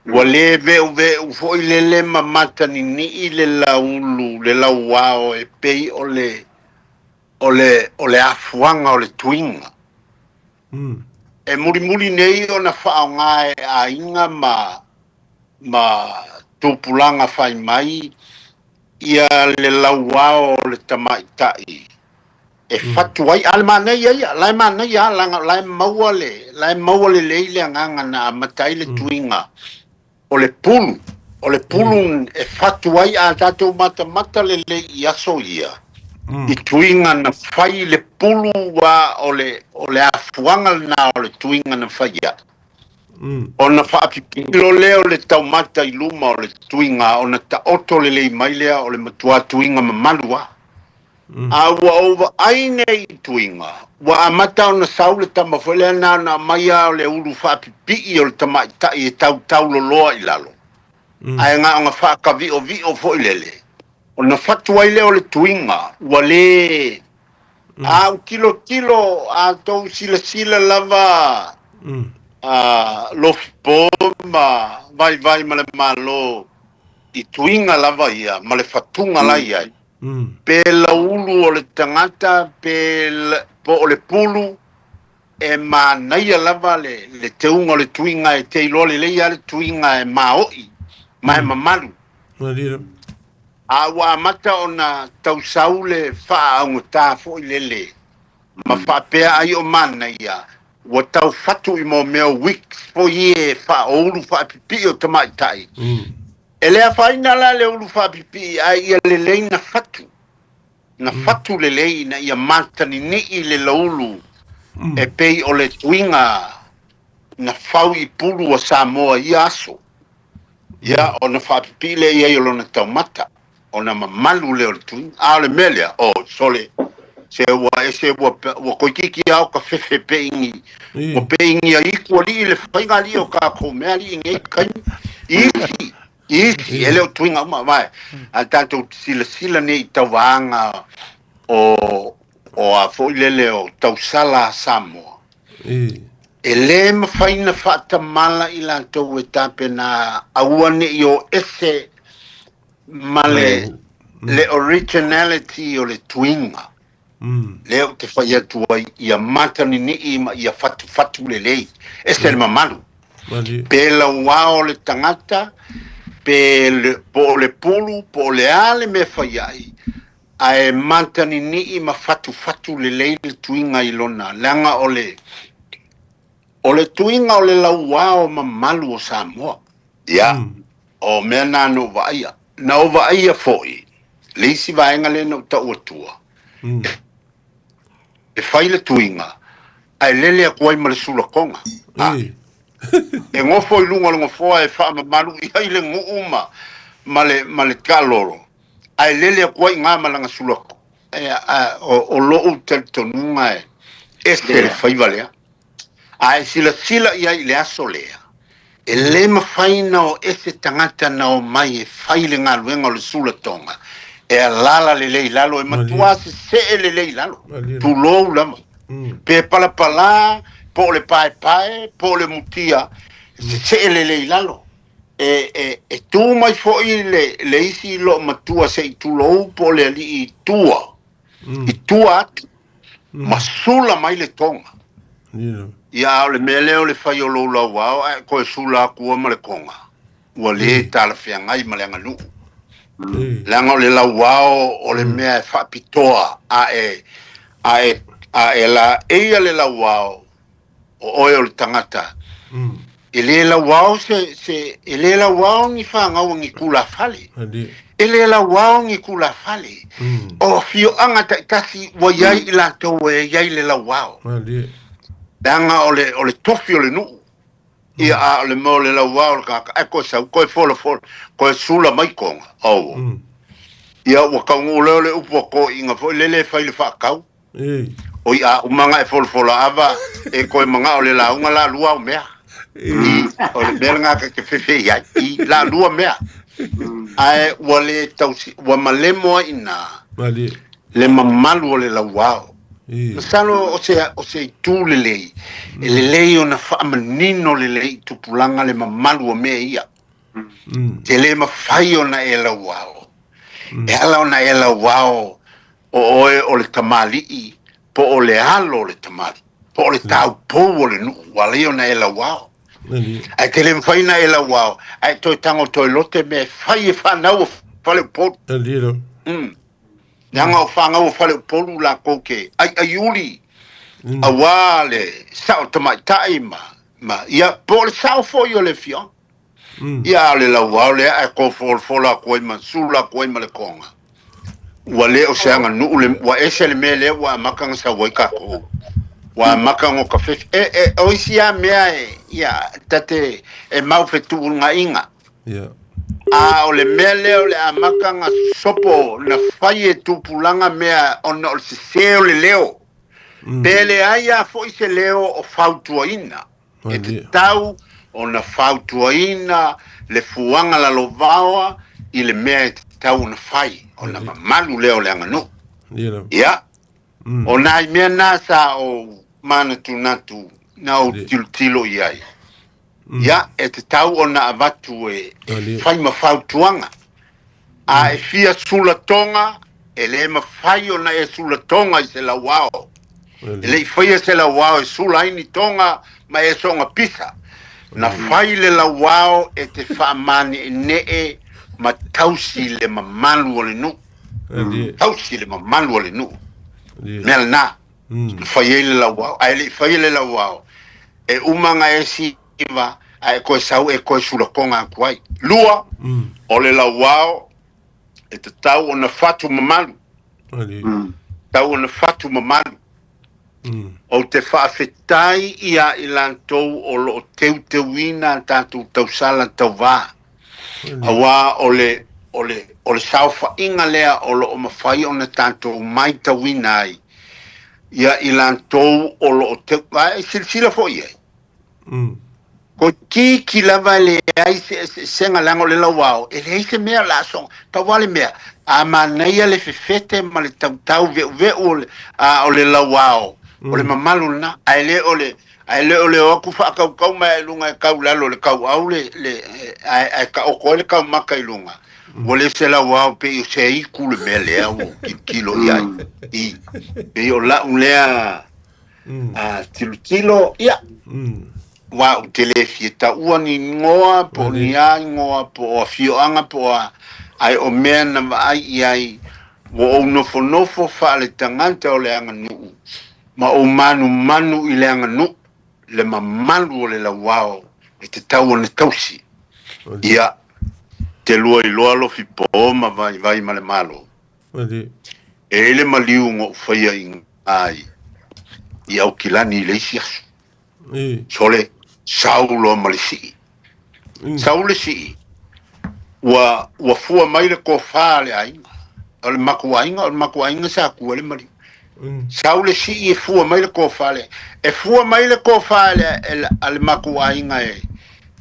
ua lē ve'uve'u fo'i lele ma matanini'i le laulu le lauao e pei o le o le o le afuaga o le tuiga. E mulimuli nei ona fa'aaogā e aiga ma ma tupulaga fai mai ia le lauao o le tamaita'i e fatu ai a le manaia ia la e manaia laga la e maua le la e maua lelei le agaga na amata ai le tuiga o le pulu o le pulu e fatu ai a tatou matamata lelei i aso ia i tuiga na fai le pulu ua o le o le afuaga lenā o le tuiga na faia ona faapipilo lea o le taumata i luma o le tuiga ona taoto lelei mai lea o le matuā tuiga mamalu a a ua ou vaai nei i tuiga ua amata ona sau le tama foi lea na ona aumai a o le ulu faapipii o le tamaita'i e tautauloloa i lalo ae gaoga faakavi'ovi'o foi lele ona fatu ai lea o le tuiga ua lē a ou tilotilo a tou silasila lava a lofipō ma vaivai ma le mālō i tuiga lava ia ma le fatuga la i ai pe laulu o le tagata pe po o le pulu e manaia lava le le teuga o le tuiga e te iloa lelei a le tuiga e mao'i ma e mamalu. Malie. A ua amata ona tausau le faaaugata fo'i lele ma faapea ai o manaia ua taufatu i mo mea wigs foi e faaoulu faapipii o tamaita'i e le afaina la le ulu faapipii ae ia lelei na fatu na fatu lelei ina ia matanini'i le laulu e pei o le tuiga na fau i pulu o Samoa ia aso ia ona faapipii lea i ai o lona taumata ona mamalu lea o le tuiga a o le mea lea o sole se ua ese ua ua toeitiiti lava o ka fefe peingi ua peingi ai itu alii le faiga alii o tatou mea alii nei taimi isi isi e le o tuiga uma vae a tatou silasila nei i tauvaga o o a foi lele o tausala a Samoa e lē mafai na faatamala i latou e tapena aua ne'i o ese ma le le originality o le tuiga lea ou te fai atu ai ia matanini'i ma ia fatufatu lelei ese le mamalu Malie. pe lauao le tagata pe le, po o le pulu po o le a le mea fai ai ae matanini'i ma fatufatu lelei le tuiga i lona leaga o le o le tuiga o le lauao mamalu o Samoa ia o mea na na ou vaaia na ou vaaia fo'i le isi vaega lea na ou tau atua e fai le tuiga ae lele atu ai ma le sulatoga a e gofo i luga o le nofoa e faamamalu i ai le nuu ma ma le ma le talolo ae lele atu ai gā ma lana sulato e a, o, o lo'u talitonuga e ese le faiva lea ae silasila i ai i le aso lea e lē mafai na o ese tagata na o mai e fai le galuega o le sulatoga e alala lelei lalo e matuā sese'e lelei lalo Malie. tulou lava pe palapalā po o le paepae po o le mutia sese'e lelei lalo e e e tu mai fo'i le le isi loo matua se'i tulou po o le alii i tua i tua atu ma sula mai le toga ia a o le mea lea o le fai o lou lauao ae toe sula atua ma le toga ua lē talafeagai ma le aganuu leaga o le lauao o le mea e faapitoa a e a e a e laeia le lauao o oe o le tagata e lē lauao se se e lē lauao ni fagau ni tulafale Malie. e lē lauao ni tulafale o fioaga taʻitasi ua iai i latou e iai le lauao Malie. leaga o le o le tofi o le nuu ia a o le mea o le lauao o le tagata ae koe sau koe folafola koe sula mai toga auo ia ua tauguu lea o le upu a toeʻiga foi lele e fai le faatau o i'a umaga e folafola ava e koe magao le lauga la lua au mea i o le mea lagā ka te fefe i ai i la lua mea ae ua lē tausi ua malemo ai inā Malie. le mamalu o le lauao Masalo o se o se itu lelei, e lelei ona faamanino lelei i tupulaga le mamalu o mea ia. Te le mafai ona e lauao. E ala ona e lauao o oe o le tamalii po o le alo o le tamalii, po o le taupou o le nuu, ua ala ai ona e lauao. Ae te le mafai ona e lauao, ae toe tago toe lote mea e fai e fanau o faleupolu. Leaga o fanau o faleupolu lakou te aiaiuli auā le sao tamaitai ma, ma ia, po o le sao foi o le afioaga. Ia, a o le lauao lea ae tofolafola atu ai ma sula atu ai ma le toga. Ua le o se aganuu le, ua ese le mea lea ua amata ona sau ai tatou. Ua amata ona tafefe. E, e, o isi lava mea e, ia, ta te, e mau fetuunaiga. A o le mea lea o le amata ona sopo na fai e tupulaga mea ona o le sese o le leo. Pe leai lava foi se leo o fautuaina. E tatau ona fautuaina le fuaga lalovaoa i le mea e tatau ona fai, ona mamalu lea o le aganuu. Ia, o nai mea na sa ou manatunatu na ou tilotilo i ai. Ia, e tatau ona avatu e fai ma fautuaga. A e fia sulatoga, e le mafai ona e sulatoga i se lauao. E le i faia se lauao e sula ai ni toga ma e soona pisa. Na fai le lauao e te faamane'ene'e ma tausi le mamalu o le nuu. Tausi le mamalu o le nuu. Mea lena na fai ai le lauao. Ae le i faia le lauao, e uma ona e siva ae toe sau e toe sulatoga atu ai. Lua, o le lauao e tatau ona fatu mamalu. Tatau ona fatu mamalu. Ou te faafetai ia i latou o lo o teuteuina a tatou tausala tauvā, auā o le, o le, o le saofaiga lea o lo o mafai ona tatou maitauina ai ia i latou o lo o teu, ae silasila foi i ai. Toeitiiti lava e leai se eseesega leaga o le lauao e leai se mea o le a soona pau lava le mea a manaia le fefete ma le tautau veuveu o le a o le lauao o le mamalu lena ae le o le ae le o le o atu faatautau mai i luga e tau i lalo o le tauau le le ae ae taoto ai le taumata i luga ua le se lauao pei o se aitu le mea lea ua ou tilotilo i ai i pei o lau lea A tilotilo, ia, aua ou te le fia taua ni igoa po o ni a igoa po o afioaga po o a, ae o mea na vaai i ai, ua ou nofonofo faaletagata o le aganuu ma ou manumanu i le aganuu, le mamalu o le lauao e tatau ona tausi. Ia, te lua iloa lofi po ma vaivai ma le Malo. E i ai le maliu na ou faia i ina i Aukilani i le isi aso. Sole, sau loa ma le sii. Sau le sii, ua, ua fua mai le tofa a le aiga. O le matou aiga, o le matou aiga sa tu ai le maliu. Sau le sii e fua mai le tofa a le, e fua mai le tofa a le, a le matou aiga e,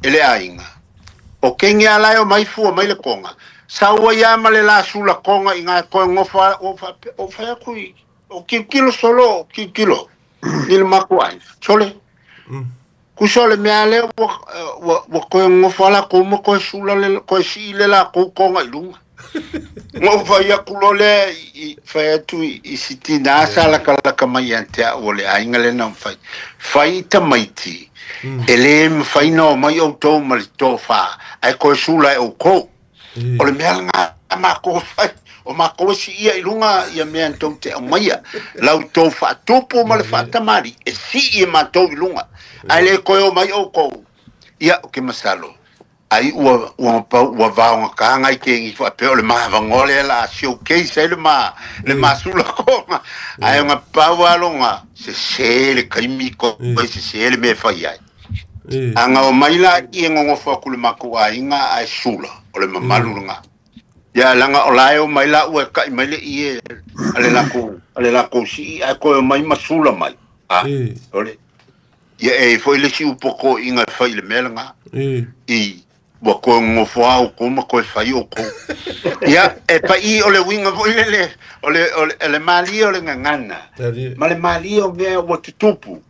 e le aiga. O kenge a la e omai fua mai le toga, sau ai a ma le la sula toga i na e toe nofo a, ua ou faapea, ua ou fai atu i, o tilotilo solo, o tilotilo i le matou aiga, sole, tusa o le mea lea ua, ua, ua toe nofo a latou ma toe sula le, toe sii le latou toga i luga. Na ou fai atu loa lea i, fai atu i, i si tinā sa latalata mai ia te au o le aiga lea na fai, fai i tamaiti, e le mafai ona omai outou ma le tofa, ae toe sula e outou. O le mea lena a matou e fai, o matou e siia i luga ia mea tou te aumaia. La outou faatupu ma le faatamalii, e sii e matou i luga, ae le toe omai outou. Ia, ou te masalo, Ai ua ua pau ua vaogata nai kengi faapea o le mavanoa lea la showcase ai le ma le masulakoga ae ona pau lava lona sese le taimi ko sese le mea e fai ai. A na omai la i e nonofo atu i le matou aiga ae sula o le mamalu lena. Ia leaga o la e omai la ua e ta'i mai le ie a le latou a le latou sii ae toe omai ma sula mai. A ole Ia e i ai foi le isi upu a toeaiina e fai i le mea lena. I. Ua koe gogofo lava outou ma toe fai outou. Ia, e paʻi o le uiga foi lele, o le, o le, o le malie o le gagana, ma le malie o mea ua tutupu,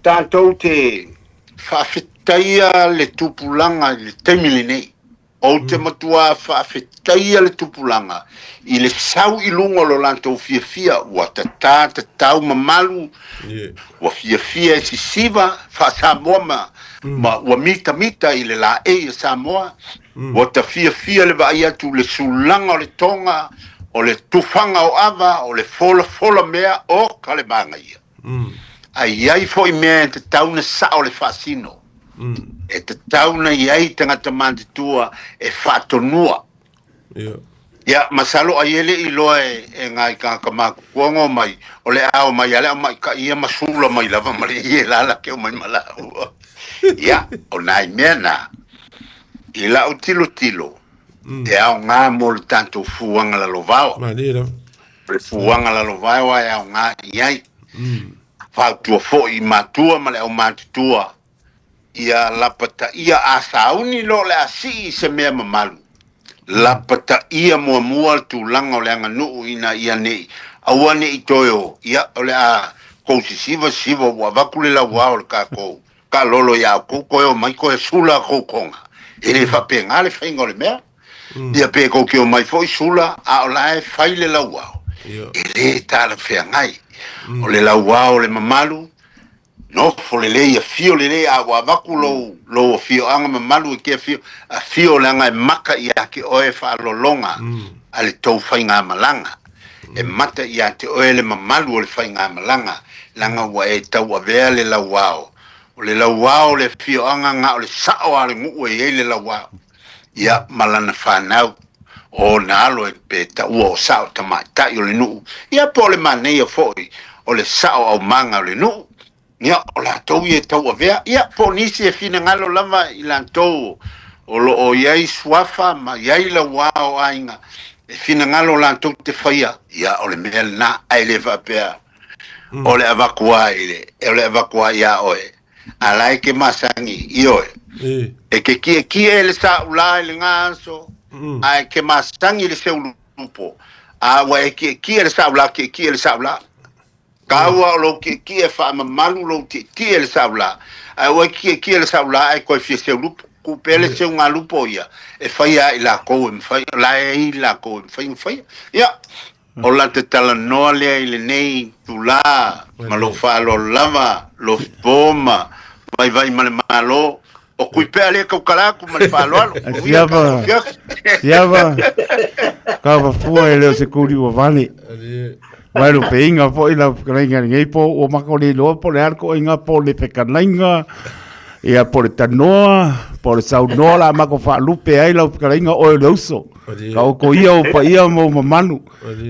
tatou te faafetaia le tupulaga i le taimi lenei. Ou te matuā faafetaia le tupulaga i le sau i luga o lo latou fiafia ua tatā tatau mamalu, ua fiafia e sisiva faa-Samoa ma, ma ua mitamita i le laei a Samoa, ua ta fiafia le vaai atu i le sulaga o le toga, o le tufaga o ava, o le folafola mea, oka le manaia. Ae i ai foi mea e tatau ona sao le faasino. E tatau ona i ai tagata matutua e faatonua. Ia, masalo ai e le i iloa e, e ngai tagata matutua ona omai, o le a omai lava le aumaitai ia ma sula mai lava ma le ie la la ke omai ma laua. Ia, o nai mea na, i lau tilotilo, e aoga mo le tatou fuaga lalovaoa. Malie lava. O le fuaga lalovaoa e aoga i ai. Fautua foi i matua ma le aumatutua ia lapataia a sauni loa o le a sii i se mea mamalu. Lapataia muamua le tulaga o le aganuu ina ia ne i aua ne i toe o, ia o le a tou sisiva sisiva ua avatu le lauao o le tatou taalolo ia outou toe omai toe sula a tou toga. E le faapena le faiga o le mea. Ia pe tou te omai foi sula a o la e fai le lauao, e le talafeagai. O le lauao o le mamalu, nofo lelei, afio lelei, a ua avatu lou, lou afioaga mamalu e te afio, afio leaga e mata ia te oe faalologa a le tou faigamalaga. E mata ia te oe le mamalu o le faigamalaga, leaga ua e tauavea le lauao. O le lauao o le afioaga na o le sao lava o le nuu e i ai le lauao. Ia, ma lana fanau, o ona alo e pe taua o sao tamaitai o le nuu, ia po o le manaia foi o le sao aumaga o le nuu, ia, o latou ia e tauavea, ia, po o nisi e finagalo lava i latou o lo o i ai suafa ma i ai lauā o aiga, e finagalo latou te faia, ia, o le mea lena, ae le faapea o le avatu lava i le, o le avatu lava iā oe. A la e ke masani, ioe. E ke kiekie le saʻulā i lena aso, a e ke masani le seulupo. A ua e kiekie le saʻulā, kiekie le saʻulā. Kaua o lou kiekie faamamalu lou tietie le saʻulā. Ae ua e kiekie le saʻulā ae toe fia seulupo. Ku pea le seugalupo ia e faia ai lakou e mafai, o la e ai lakou e mafai ona faia. Ia, O la te talanoa lea i lenei itulā ma lou faaaloalo lava, Lofipo ma Vaivai ma le Malo, o Tuipea lea e tautala atu ma le faaaloalo. Manuia le tatou Siava, afiafi. siava, kava fua e le o se kuli ua vale. Mai lo peinga foi lau fetalaiga i lenei po ua mako le iloa po o le a le toaiga po o le fetalaiga ia po o le tanoa po o le saunoa la mako faalupe ai lau fetalaiga oe o le uso. Ka oko ia o paia ma o mamalu.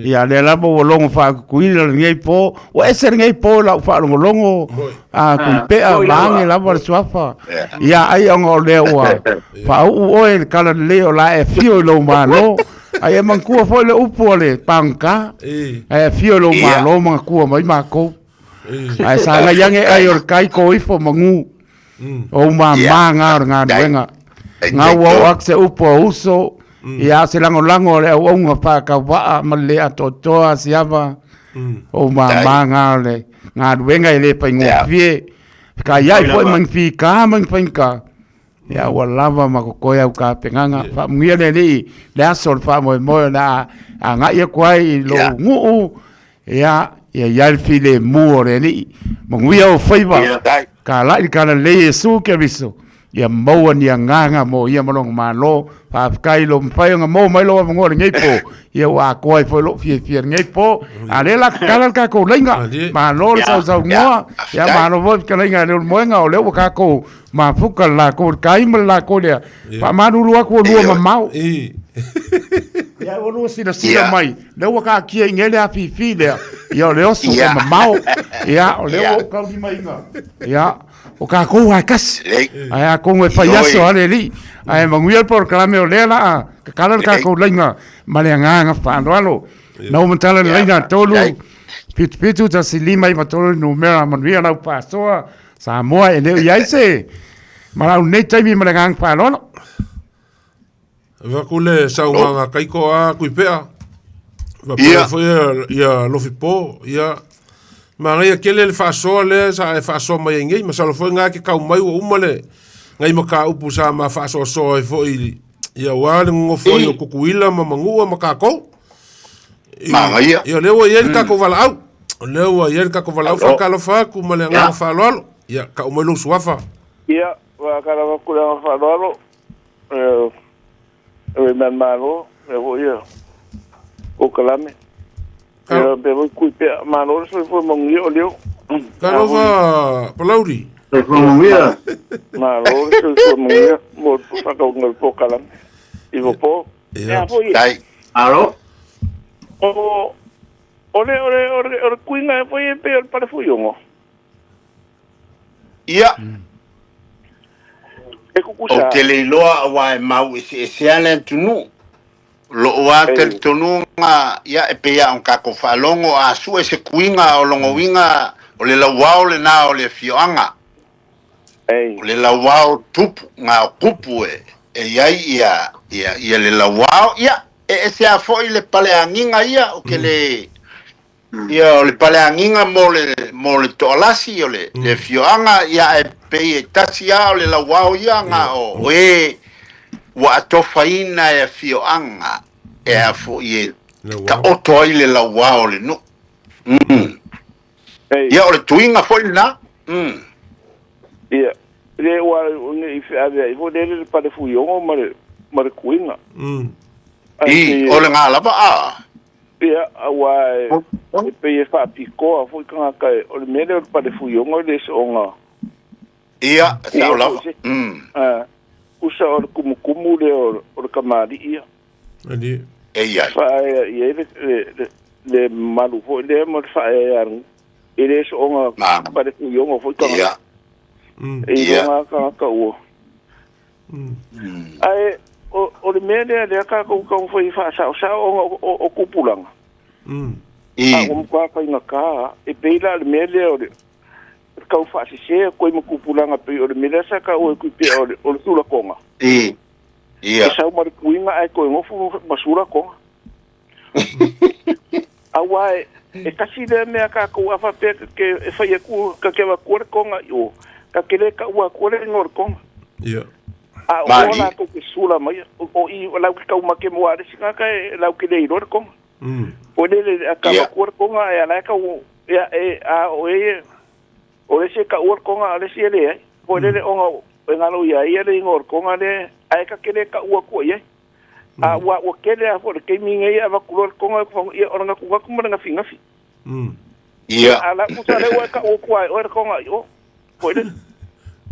Ia lea lava ua logo faakukuila lenei po. Ua ese lenei po i lau faalogologo a Tuipea ma age lava le suafa. Ia ai ona o lea ua faauu oe i le tala lelei o la e afio i lou Malo. Ai e manatua foi le upu a le pagota. Ae afio i lou Malo manatua mai matou. Ae sagai ane ai o le kai ko ifo manu. O ou māmā ngā o le galuega. Ngā ua oo atu se upu a uso, ia se lagolago a le auaunga whākauvaa ma le le atoatoa siava. O ou māmā ngā o le galuega e le whaingofie. Whakaiai foi mangi whika, mangi whainga. Ia ua lava ma kokoe au kapengaga. Faamanuia le Alii le aso o le faamoemoe o le a agai atu ai i lou nuu. Ia, ia i ai le filemu o le Alii. Manuia ou faiva. Kalai le talalelei Iesu Keriso. Ia maua ni agaga mo ia ma lona Malo. Faafetai i lou mafai ona maua mai lou avanoa i lenei po. Ia ua atoa ai foi lou fiafia i lenei po. A lea la tatala le tatou laina. Malo le sausaunoa. Ia malo foi le fetalaiga a Leulumoega o lea ua tatou mafuta le latou le tai ma le latou lea. Faamalulu atu ua lua mamao. Ia ua lua silasila mai, lea ua taatia i inei le afifi lea. Ia o le oso e mamao. Ia o lea ua ou taulimaina. Ia o tatou lava e tasi. Ae atonu e fai aso lava le alii. Ae manuia le polokalame o lea o le a tatala le tatou laina ma le agaga faaaloalo. Na ua matala le laina 3 7 7 1 5 9 3 le numera. Manuia lau faasoa Samoa e le o i ai se malau i lenei taimi ma le agaga faaaloalo. Vaku le saugaga kaiko a kuipea. Faapea foi ia Lofipo, ia. Manaia tele le faasoa lea sa e faasoa mai ai nei, masalo foi na ke kau mai ua uma le ngai mataupu sa ma faasoasoa ai foi ia aua le nonofo ai o Tutuila ma Manua ma tatou. Manaia. Ia lea ua i ai le tatou valaau. O lea ua i ai le tatou valaau faatalofa atu ma le agaga faaaloalo. Ia, tau mai lou suafa. Ia, faatalofa atu i le agaga faaaloalo. E mea malo, e foi ia o kalame. Ia pe foi kui pe malo le soifua manuia o leo. Talofa Palauli. Soifua manuia. Malo le soifua manuia mo le whakaunga le pō kalame. I po. Ia. Foi. Tai. Alo. O o le o le o le o le kuinga e foi e pe o le pale fuiongo. Ia. E kukusa. Ou te le iloa aua e mau eseese a le atunuu. Lou lava talitonuga, ia, e pei lava ona tatou faalogo, a sue se kuiga o lona uiga o le lauao lena o le afioaga. O le lauao tupu, na o tupu e i ai ia, ia, ia le lauao, ia, e ese lava foi le paleagiga ia, ou te le, ia, o le paleagiga mo le, mo le toalasi o le, le afioaga, ia, ae pei e tasi lava o le lauao ia, na o e ua atofaina e afioaga e a foi e taoto ai le lauao o le nuu. Ia, o le tuiga foi lena. Ia, le ua ne i feavea ai foi le le pale fuiogo ma le kuiga. I, o lena lava a. Ia, aua e pei e faapikoa foi tagata o le mea lea o le pale fuiogo e le soonga. Ia, sao lava. Usa o le kumukumu lea o le kamali'i ia. E i ai. Faaea i ai le mamalu foi lea ma le faaea e le soonga pale fuiogo foi tagata. E iloga tagata ua. Ae o le mea lea lea tatou taumafai faasaosao ona o tupulaga. A ua matua faigata e pei la le mea lea o le tau faasese koe ma tupulaga pei o le mea lea sa taua e kui pea o le sulakoga. E sau ma le kuiga ae toe nofo ma sulakoga. Aua e kasi lea mea tatou a faapea ke e fai atu ka ke avatua le koga i o, ka ke le taua atua le igoa o le koga. A o latou ke sula mai o i lau ke taumake mo a le isi tagata e lau ke le iloa le koga. O le le a ka avatua le koga e ala e tau e a o e o le isi e taua le koga a o le isi e leai. O le le ona e galo ia ia le igoa o le koga le ae ka ke le taua atua i ai. A ua ua kele a fo le keimi nei a avatu loa le koga ia o le gatunatu ma le gafigafi. Ia. A la usa le ua ka o kua o le koga i o. Foi le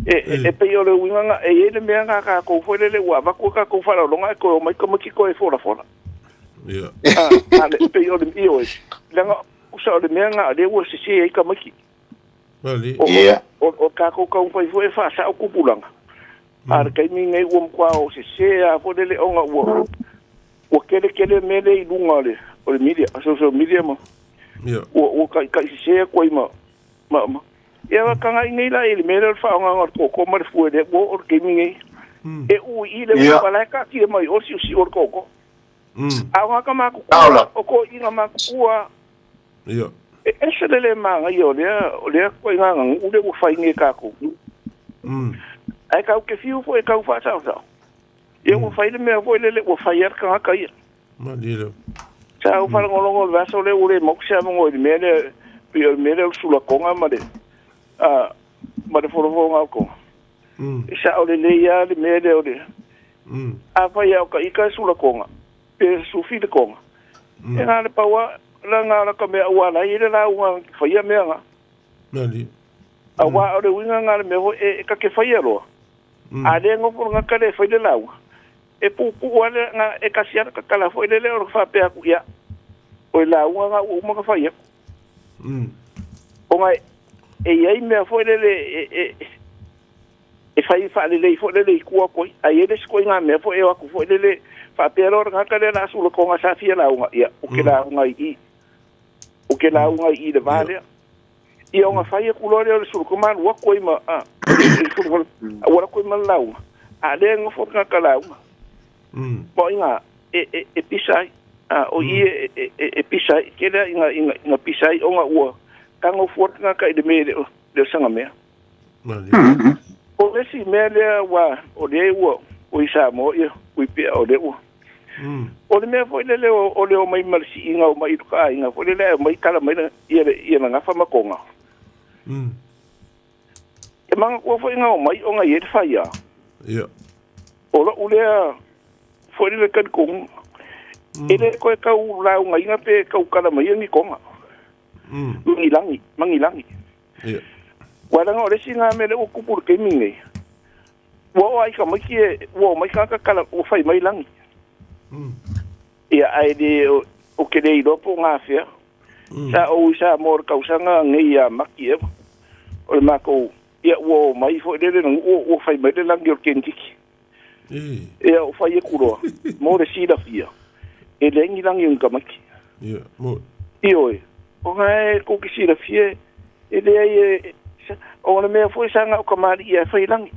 e pei o le uiga e i ai le mea nga tatou foi lele ua avatu tatou faaaloaloga e toe omai tamaiti toe folafola. A le pei o le ioe. Leaga usa o le mea nga lea ua sese ai tamaiti. O tatou taumafai foi e faasao tupulaga. A le taimi nei ua matua o sese a foi lele ona ua ua kele kele mea lea i luga o le media, social media ma ua taitai sese atu ai ma ma ia tagai nei la i le mea lea o le faaaogaina o le koko ma le fue lea ua oo i le taimi nei. E ui i le ua la e taatia mai o le siosio o le koko. A o ngā matutua, o toeaiina matutua, e ese le le manaia o lea ituaiga aganuu lea ua fai nei e tatou. Ae tatou te fiu foi e tau faasaosao. Ia ua fai le mea foi lele ua fai lava le tagata ia. Sa ou faalogologo i le vaiaso lea ua le maua se avanoa i le mea lea, pei o le mea lea o le sulakoga ma le ma le folofologa o koga. E sao lelei lava le mea lea o le afai lava o ta ita e sulakoga pe sufi le koga, e na o le pau lava lena o lata mea aua o la e i ai le lauga faia mea na. Aua o le uiga lena o le mea foi e ta te faia loa, a le nofo le tagata lea e fai le lauga, e puupuu lava le na e tasi lava le tatala foi lele o le faapea atu, ia, o le lauga lena ua uma ona fai atu. Ona e i ai mea foi lele e fai faalelei foi lele i tua atu ai, ae i ai le isi ituaiga mea foi e o atu foi lele faapea loa le tagata lea o le a sulakoga sa fia lauga, ia, ou te lauga i i, ou te lauga i i le va lea. Ia ona fai atu loa lea o le sulakoga ma alu atu ai ma ua alu atu ai ma le lauga, a o lea e nofo le tagata lauga. Ma inga e pisa ai o i e pisa ai kele inga inga inga pisa ai onga ua tango fuatanga ka i le me le sanga mea. O le si mea lea ua o le ua o i Samoa ia ui pea o le ua. O le mea foi lele o le o mai ma le siiga o mai i ka aiga foi lele mai kala mai ia ia na ngafa makonga. E manga kua foi ngā o mai o ngā i e te whaia. Ia. O la ulea foi lele kari konga. E le koe kau lau ngā inga pe kau kala mai ngi konga. Mangilangi, mangilangi. Ia. Walanga o le si ngā mele o kupuru ke mingi. Ua o ai ka mai ki e, ua o mai kaka kala o whai mai langi. Ia ai le o ke le ilopo ngā whia. Sa o sa mor kausanga ngai a maki e. O le mākou, ia ua o mai foi lele nang ua whai mai le langi o kentiki. Ia o whai e kuroa. Mō le sila fia. E le ngi langi unga maki. Ia, mo. Ioe. O ngā e koki sila fia, e le ai e, o le mea foi sanga o ka maari ia e whai langi.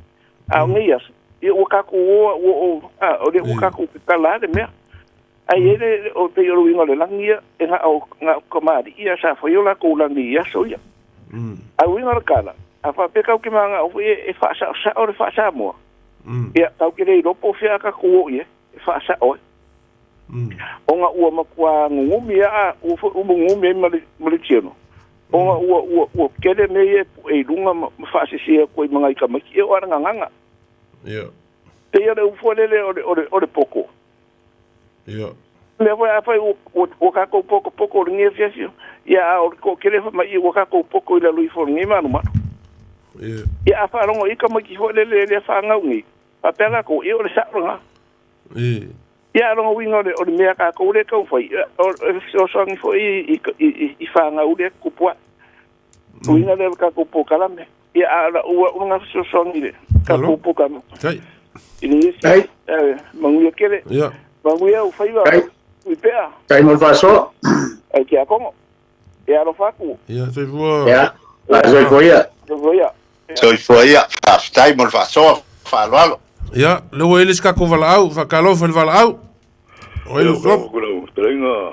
A o ngai aso. Ia ua kako oa, ua o, a, o le ua kako ke kala le mea. Ai e le, o te oro inga le langi ia, e ngā o, ngā o ka maari ia, sa whai o la kou langi ia so ia. A uinga le kala, a wha kau ke manga o foi e whaasa o sa o le whaasa moa. Ia, kau ke rei ropo whia ka kuo ia, e whaasa oe. O ngā ua makua ngungumi a, ua foi umu ngungumi ai male tiano. O ngā ua, ua, ua kere me e e lunga ma whaasisia koe mga i kamaki, e o ara nganganga. Ia. Te ia le ufua lele o le poko. Ia. Mea foi a whai o kākou poko poko o le ngia fiasio. Ia a o le ko kere ma i o kākou poko i la lui fo ngi manu manu. Ia. Ia a whaarongo i kamaki fo lele le whaangau ngi. A pēla ko i o le saronga. Ia. Ia arongo winga o le mea kākou le kau whai. O soangi fo i whaangau le kupua. Winga le kākou pōkalame. Ia a la ua unga soangi le kākou pōkalame. Tai. I le isi. Manguia kele. Ia. Manguia u whaiwa. Ui pea. Tai mo whaso. Ai kia kongo. E alo whaku. Ia, soifua. Ia. Soifua ia. Soifua ia. Soifua ia. Tai mo whaso. Whaaloalo. Ia, le ua ele skako walaau. Whakalofa le walaau. O ele sop.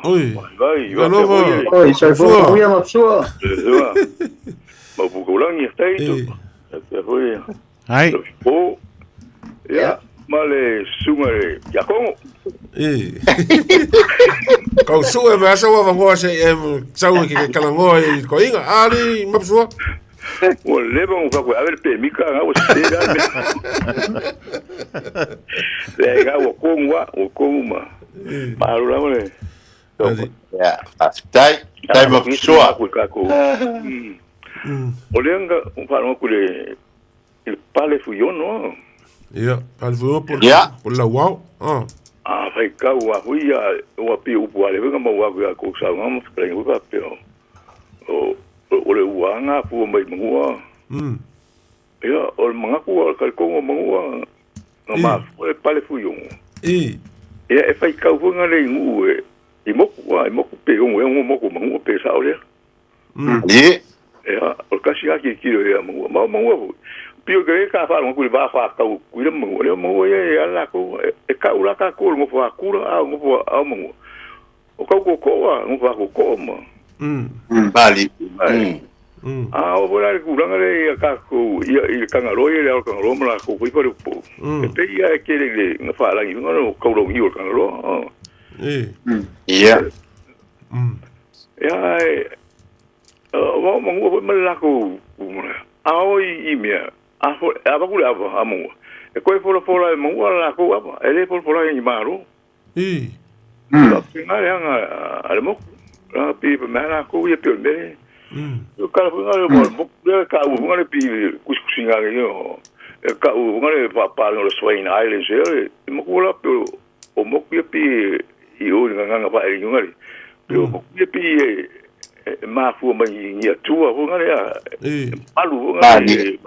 Oi. Whakalofa. Oi, soifua. Uia mapsua. Soifua. Mapukulangi, taito. Soifua. Hai. Ia. Ma le sunga le kia kongo. E. Kau sue me asa ua vangoa se e sau e ke kalangoa i koinga. Ali, mapsua. Ua leva ngo faku ave le pemika nga ua se la me. Le ga ua kongu ua kongu ma. Ma ru la mo le. Ya, tai, tai mapsua. O le nga fa ku le le pale fuiono. Ia, pale fuiono por por la wau. Ah. A fai kau a hui a ua pi upu ale nga ma ua ku ko sa nga mo fai ngu ka pe o o le ua nga pu mai mangua. Ia o manga ku ka ko mangua nga ma le pale fuiono. E. Ia e fai kau nga le ngu e i moku a i moku pe ngo ngo moku mangua pe sa o le. E. Ia o kasi a ki ki ia mangua ma mangua. Pio ke ka fa ngo ku ba fa ka ku le mo le mo ye ala ko e ka ula ka ko ngo fa ku a ngo fa a mo o ka ko ko a ngo fa ko ko mo bali a o vola ku la le ka ko ia i ka ngaro ye le ka ngaro mo la ko ku ko po e pe ia ke le le ngo fa la ngi ngo ko ro ngi o ka ngaro e ia ia o mo ngo mo la ko a o i mea a fo a ba kula a mo e koe folo folo e mo ala ko apa e le folo folo i maro e nga le nga ale mo la pi pe mera ko ia pe me o kala nga le mo le ka u nga le pi kus nga le yo e ka u nga le pa pa no Swain Islands e mo ko la pe o mo ku pi i o nga nga pa e nga le pe o mo ku pi e ma fu mai ni tua nga le e palu nga le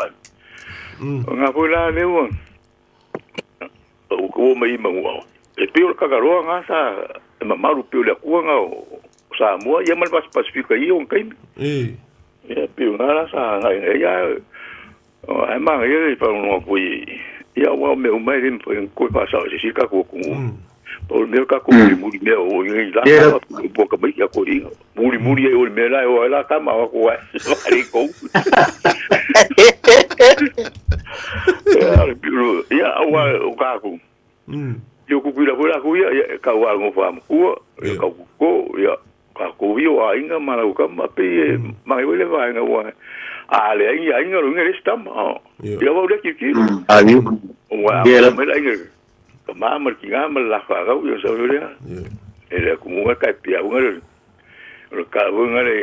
nga foi la le o o mai mangua e pe o kakaroa nga sa e mamaru pe o le akua nga o Samoa ia ma le Pasifika ia o kaimi e ia pe o nga la sa nga ia o ai manga ia i whanonga pui Ia ua me umai le mfai ko pa sa se sika ko ko. O me ka ko muri muri me o i la ka po ka mai ko i muri muri o me la o la ka ma ko ai ari ko. Ia ua o ka ko. Yo ku ku la ku ia ka wa ngo fa ku ka ko ia ka ko i o ainga ma la ka ma pe ma i le va nga wa. A le ainga ainga ro ngi stam. Ia wa le ki ki. Ali. Wa me la inga. Ka ma ma ki nga ma la fa ga yo sa le. E le ku nga ka pia nga le. Ro ka nga le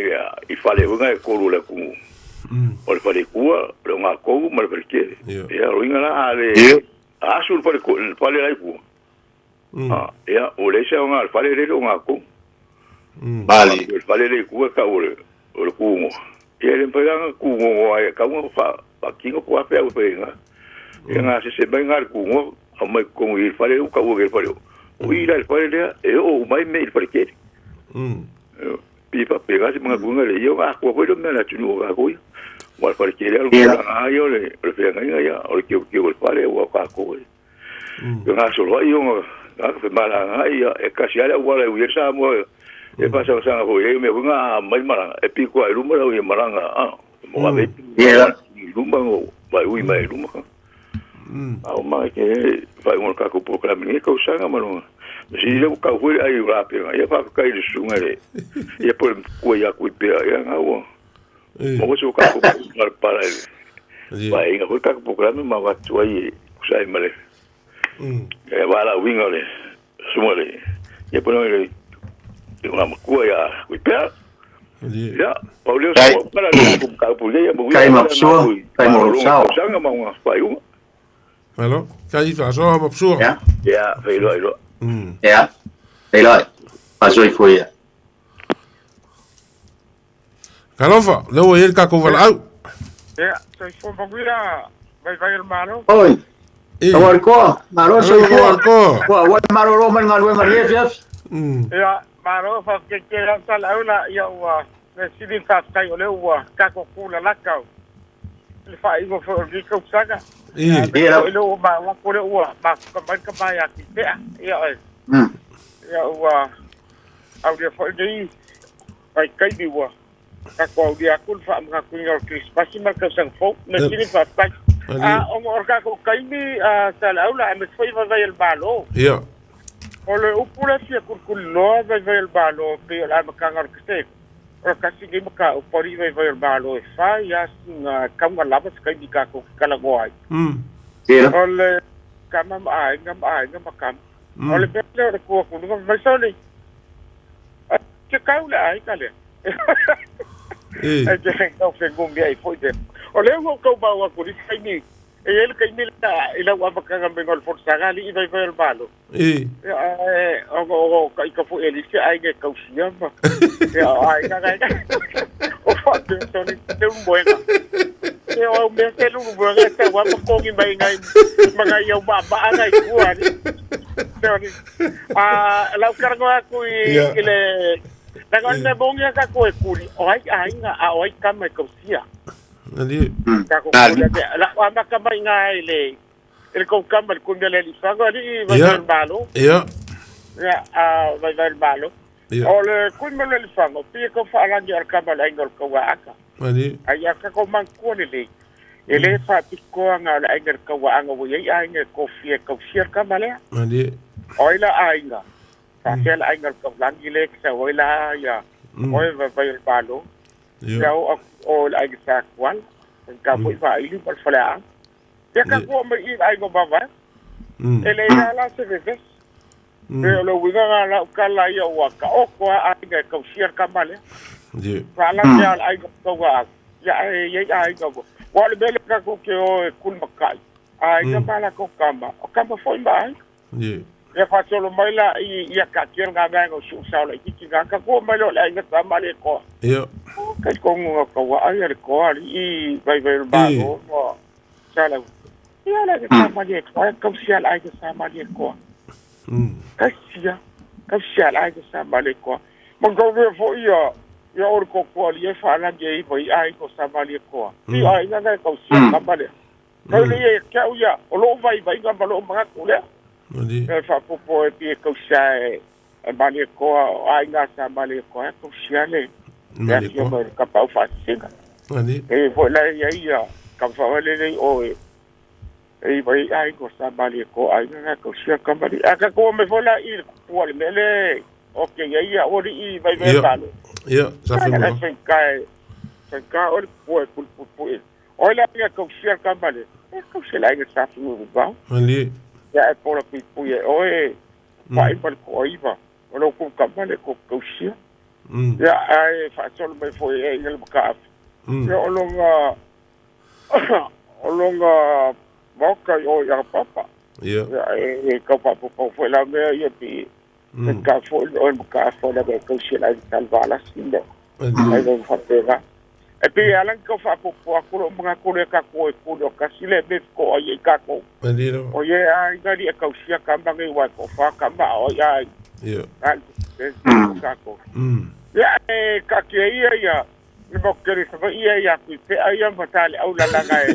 i fa le nga ko ro le ku. O le fa le ku le nga ko ma le ke. Ia ro inga la a le. A sul fa le ko fa le la ku. Ah, ia o le sa nga fa le le nga ko. Vale. Le fa le le ku ka o le ku. Ia le pa nga ku ngo ai ka ngo fa pa ki ngo pa pe o pe nga. Ia nga se se mai nga ku ngo a mai ko i fa le ka o ke fa le. O i la fa le e o mai me i fa le ke. Pi pa pe ga se nga ku nga le yo nga ko ko me la tunu ga ko. Wa fa le ke le nga yo le le fe nga nga ya o le ke ke o fa le o ka ko. Yo nga so lo yo nga ka fe mala nga ia e ka sia le wa le u sa mo e pasa sa ho e me nga mai mara e piko ai luma o maranga a mo ga be luma o vai ui mai luma a o mai ke vai mo ka ko programa ni ko sanga malo si le ka ho ai ra pe ia fa ka ile sunga le ia por ko ia ku pe ia nga o mo so ka ko para vai nga ko ka programa ma va tu ai sai male e va la winga le sunga le ia por le una makua ya kuipea ya Paulio para ka pule ya kai mapsua kai morosao sanga ma faiu hello kai fa so mapsua ya ya feilo ilo ya feilo paso foi ya Kalofa leo el ka ko vala au ya soy fomboguira vai vai hermano oi Awarko maro soy awarko wa wa maro ro man ngalwe marie fiaf ya maro fa ke ke la sala aula ia ua me sili fa kai ole ua ka ko kula la kau le fa i go fo ri ko saka e le ma wa ko le ua ma ka mai ka mai ki te ia e ia ua au le fo ni ai kai ni ua ka ko dia ku fa ma ku ni Christmas ma ka sang fo me sili fa kai a o or ka ko kai ni a sala aula me foi va vai el balo ia o le upula fia kurkuloa vai vai el balo pe la makanga o kse o kasi ni maka o pori vai vai el balo e fa ya singa kanga lava skai di ka ko kala goai o le kama ai ngam ai ngam makam o le pele o ko ko no vai sole ke kaula ai kale e e ke o fengum ai foi de o le o ko ba wa ko ni kai ni e ele kai ni la ila wa makanga me ngol forsaga li vai vai el balo e o o kai ka fu ele se ai ke kausia ma e ai ka ka o fa te soni te un buena e o me te lu buena te wa ko ngi mai ngai mga yo ba ba ngai ku ani soni a la cargo ku i le la con me bonga ka ko e kuri o ai ai nga a o ai ka me kausia Ali ka ko la wa ma ka mai ngai le el ko kamba el kumbia le lifago ali vai el balo ya ya a vai vai el balo o le kumbia le lifago pi ko fa la ngi kamba la ngol ko wa aka ali ai aka ko man ko le ele fa pi ko nga la ngol ko wa anga wo ya ai ko fie ko fie kamba le ali oi la ainga fa ke la ngol ko la ngi le sa oi la ya oi vai vai el balo ya o o la sa kwal ka foi fa ili por fala ya ka ko me i ai go baba ele ila la se ve pero lo wiga la ka la ya wa ka o ko ai ga ko shir ka male ye fa la ya ai go wa ya ya ai go wa le bele ka ko ke o kul makai ai ka mala ko kamba o kamba foi mai ye ya fa solo mai la i ya ka ke nga ga go su sa la ki ga ka ko mai lo la ga sa male ko ye ka ko ngo ka wa ai le ko ali i vai vai ba go sa la ia la ka male ko ka sia la ka sa male ko ka sia la ka sa male ko mo go ve fo ia ia or ko ko ali e fa la ge i ai ko sa male ko i ai ga ka sia ka male Kau le ia ke au ia, o loo vai vai ngā malo mga kule. E whapopo e pie kausia e mali koa, o ai ngā sa mali koa, e kausia le. E afio mai ka pau whasinga. E foi la ia ia, ka whawale lei o e. E vai ai ko sa mali koa, ai ngā kausia ka mali. A ka koa me foi la i pua le mele, o ke ia ia, o ri i vai vai palo. Ia, sa whenua. Whenka o le pua e pulpupu e. O la ia kausia ka mali. E kausia la ia sa whenua vau. Ia e pola pui pui e oe, whai mali ko aiwa. O lau kou ka mali ko kausia. Ia ai whaasolo mai foi e inga le maka afi. Ia o longa moka i o ia papa. Ia e kau papu foi la mea ia pi. E ka foi o maka afi la e kausia la i talvala sinde. Ai vau whapera. E pi alang kau whapopo akuro mga kore ka koe kure o kasile me ko ai i kako. O ye ai ngari e kausia ka mangi wai ko whaka ma o ia ai. Ia. Kako. Ia e ka kia ia ia. Le mo kere sava ia ia kui pe ai ia matale au lalanga e.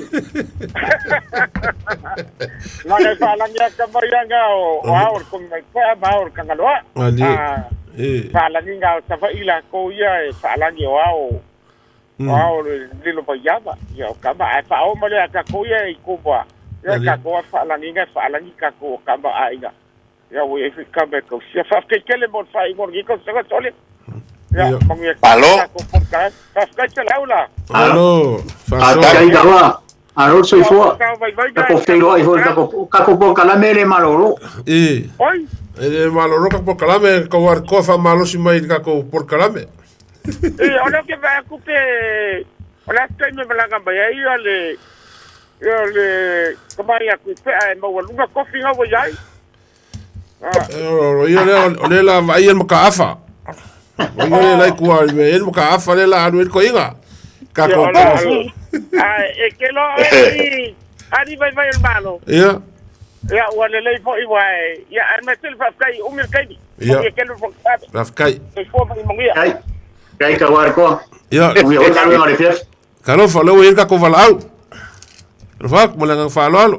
Langa e whaalangi a ka mai anga o aor kongi mai pea ma aor kangaloa. Whaalangi ngā o sava ila ko ia e whaalangi o ao. O le lilo paiava ia o kama ai fa o male ka ko ia i ko ba ia ka ko fa la nginga fa la nginga ko kama ai ga ia o e fi kama ko sia fa ke kele mo fa i mo ngi ko sa tole ia mangi alo ko ka fa ka ke laula alo fa so kai dawa alo so ifo ka ko feiro ai ka ko po kala mele maloro e oi e maloro ka po kala me ko war ko fa malosi mai ka ko por kala me E ona ke va kupe ona kai me malanga mai ai le le kamai a kupe ai mo lunga kofi nga wo yai o ia le o le la vai el maka afa o ia le ku ai me el maka afa le la alu ko inga ka ko ai e ke lo ai ari vai vai el malo ia ia o le lei foi vai ia ai me tel fa kai o me kai ia ke lo fa kai e fo mai mongia ai Kai ka warko. Ia. Ui o ka le fief. Kalo fa le ka ko valau. Rofak mo lang fa alo.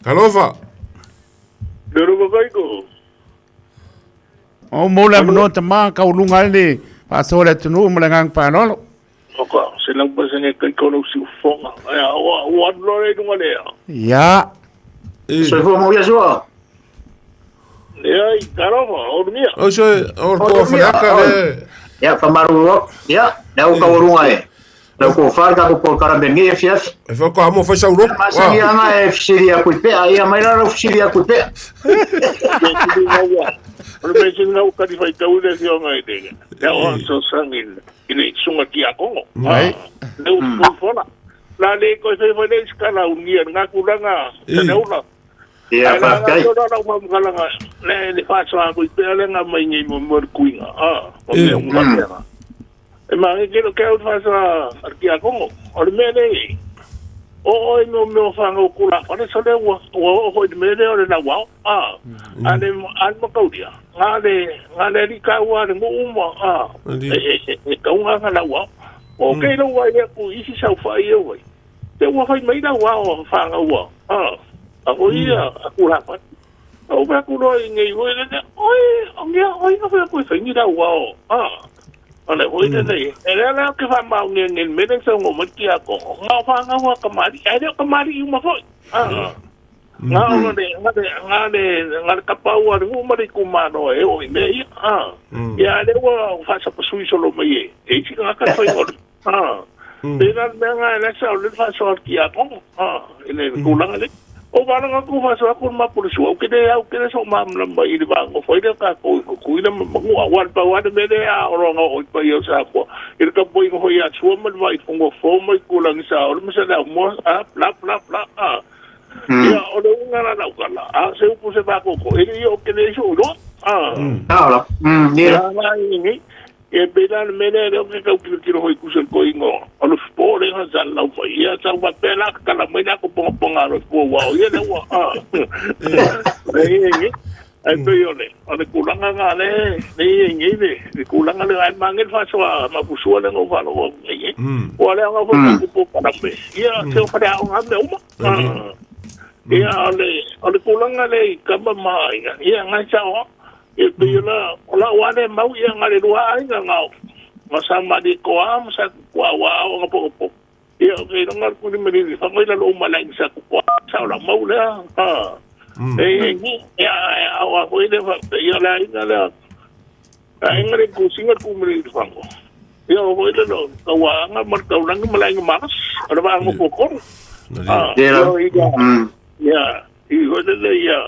Kalofa. Dero ba ko. O mo la no ta ma ka ulunga le pa so le tunu mo lang fa alo. Oka, se lang pa se ne kai ko lo si fonga. Ya o o lo le nunga le. Ya. Soy fo mo yasua. Ya, caramba, ormia. O soy orko faka le. Ya, famaru. Ya, lau ka urunga e. Lau ko farka ko por karambeni fief. E fa ko amo fa sauro. Mas ia na e fsiria kuipe, ai mai la fsiria kuipe. O me singa o kari fai tau le fio ngai de. Ya o so sangil. Ile sunga kia kongo. Ai. Leu fona. La le ko se foi le skala unia nga kulanga. Te Ia fa kai. Le le fa so ko pe le nga mai ni mo mo kuinga. Ah, o me un ba. E ma ke lo ke o fa so ar kia kongo. O le me le. O o no me fa ngo kula. O le so le o o ho me le o le na wa. Ah. Ale al mo kaudia. Nga le ri ka wa le mo uma. Ah. E ka unga nga la wa. O ke lo wa ia ku isi sau fa ia wa. Te wa fai mai la wa o fa nga wa. Ah. A ia a kula pa. O ba ku lo ngi wo le oi o ngi oi no fa ku fa ngi la wa o. Ah. Ole oi le le. E le la ke fa ma ngi ngi me le so ngo mo kia ko. Nga fa nga wa ka mari. Ai le ka mari uma foi. Ah. Nga o le nga le nga le nga ka pa wa ru ma le ku ma no e o me ia. Ah. Ia le wa fa sa pa sui solo me e. E ti nga ka foi o. Ah. Pe na me nga le sa le fa so kia ko. Ah. Ele ku la le. O varanga ku fa so ku ma por su o ke le au ke le so ma ma i ba ngo foi le ka ko ku ina ma ngo wa pa wa me le a ro ngo o pa yo sa ko il ka poi ngo ya su ma vai ngo fo ma ku la sa o me sa la mo a bla bla bla a ya o le nga la ka la a se u se ba ko ko ele yo ke le so ro a la ni la ni e pela me le o ke ka ku kiro hoi ku se ko ingo o lo spore ha sa la fo ia sa wa pela ka la me na ko ponga ro ko wa o ia le wa a e Ai pei o le o le tulaga na le le i nei le le tulaga le ai mange le faasoa mafusua le na faalogo atu nei ai. Ua le aoga foi tatou polokalame ia se o faleaoga mea uma. Ia o le o le tulaga le i kama ma aiga ia ngai sao ia pei o la o lau lava lea mau ia na le lua aiga na o na sa Malietoa ma sa Tupua ua aoga potopoto. Ia o ke longa ku ni meri fa ngoi la lo ma la sa ku kwa sa la mau le ha. E e ni ya a wa ko ile fa ya la ina la. A inga le ku singa ku meri fa ngo. Ia o ile lo ka wa nga mar ka ulang ma la inga mas. Ora ba ngo ko ko. Ah, ia. Ia i ho le ia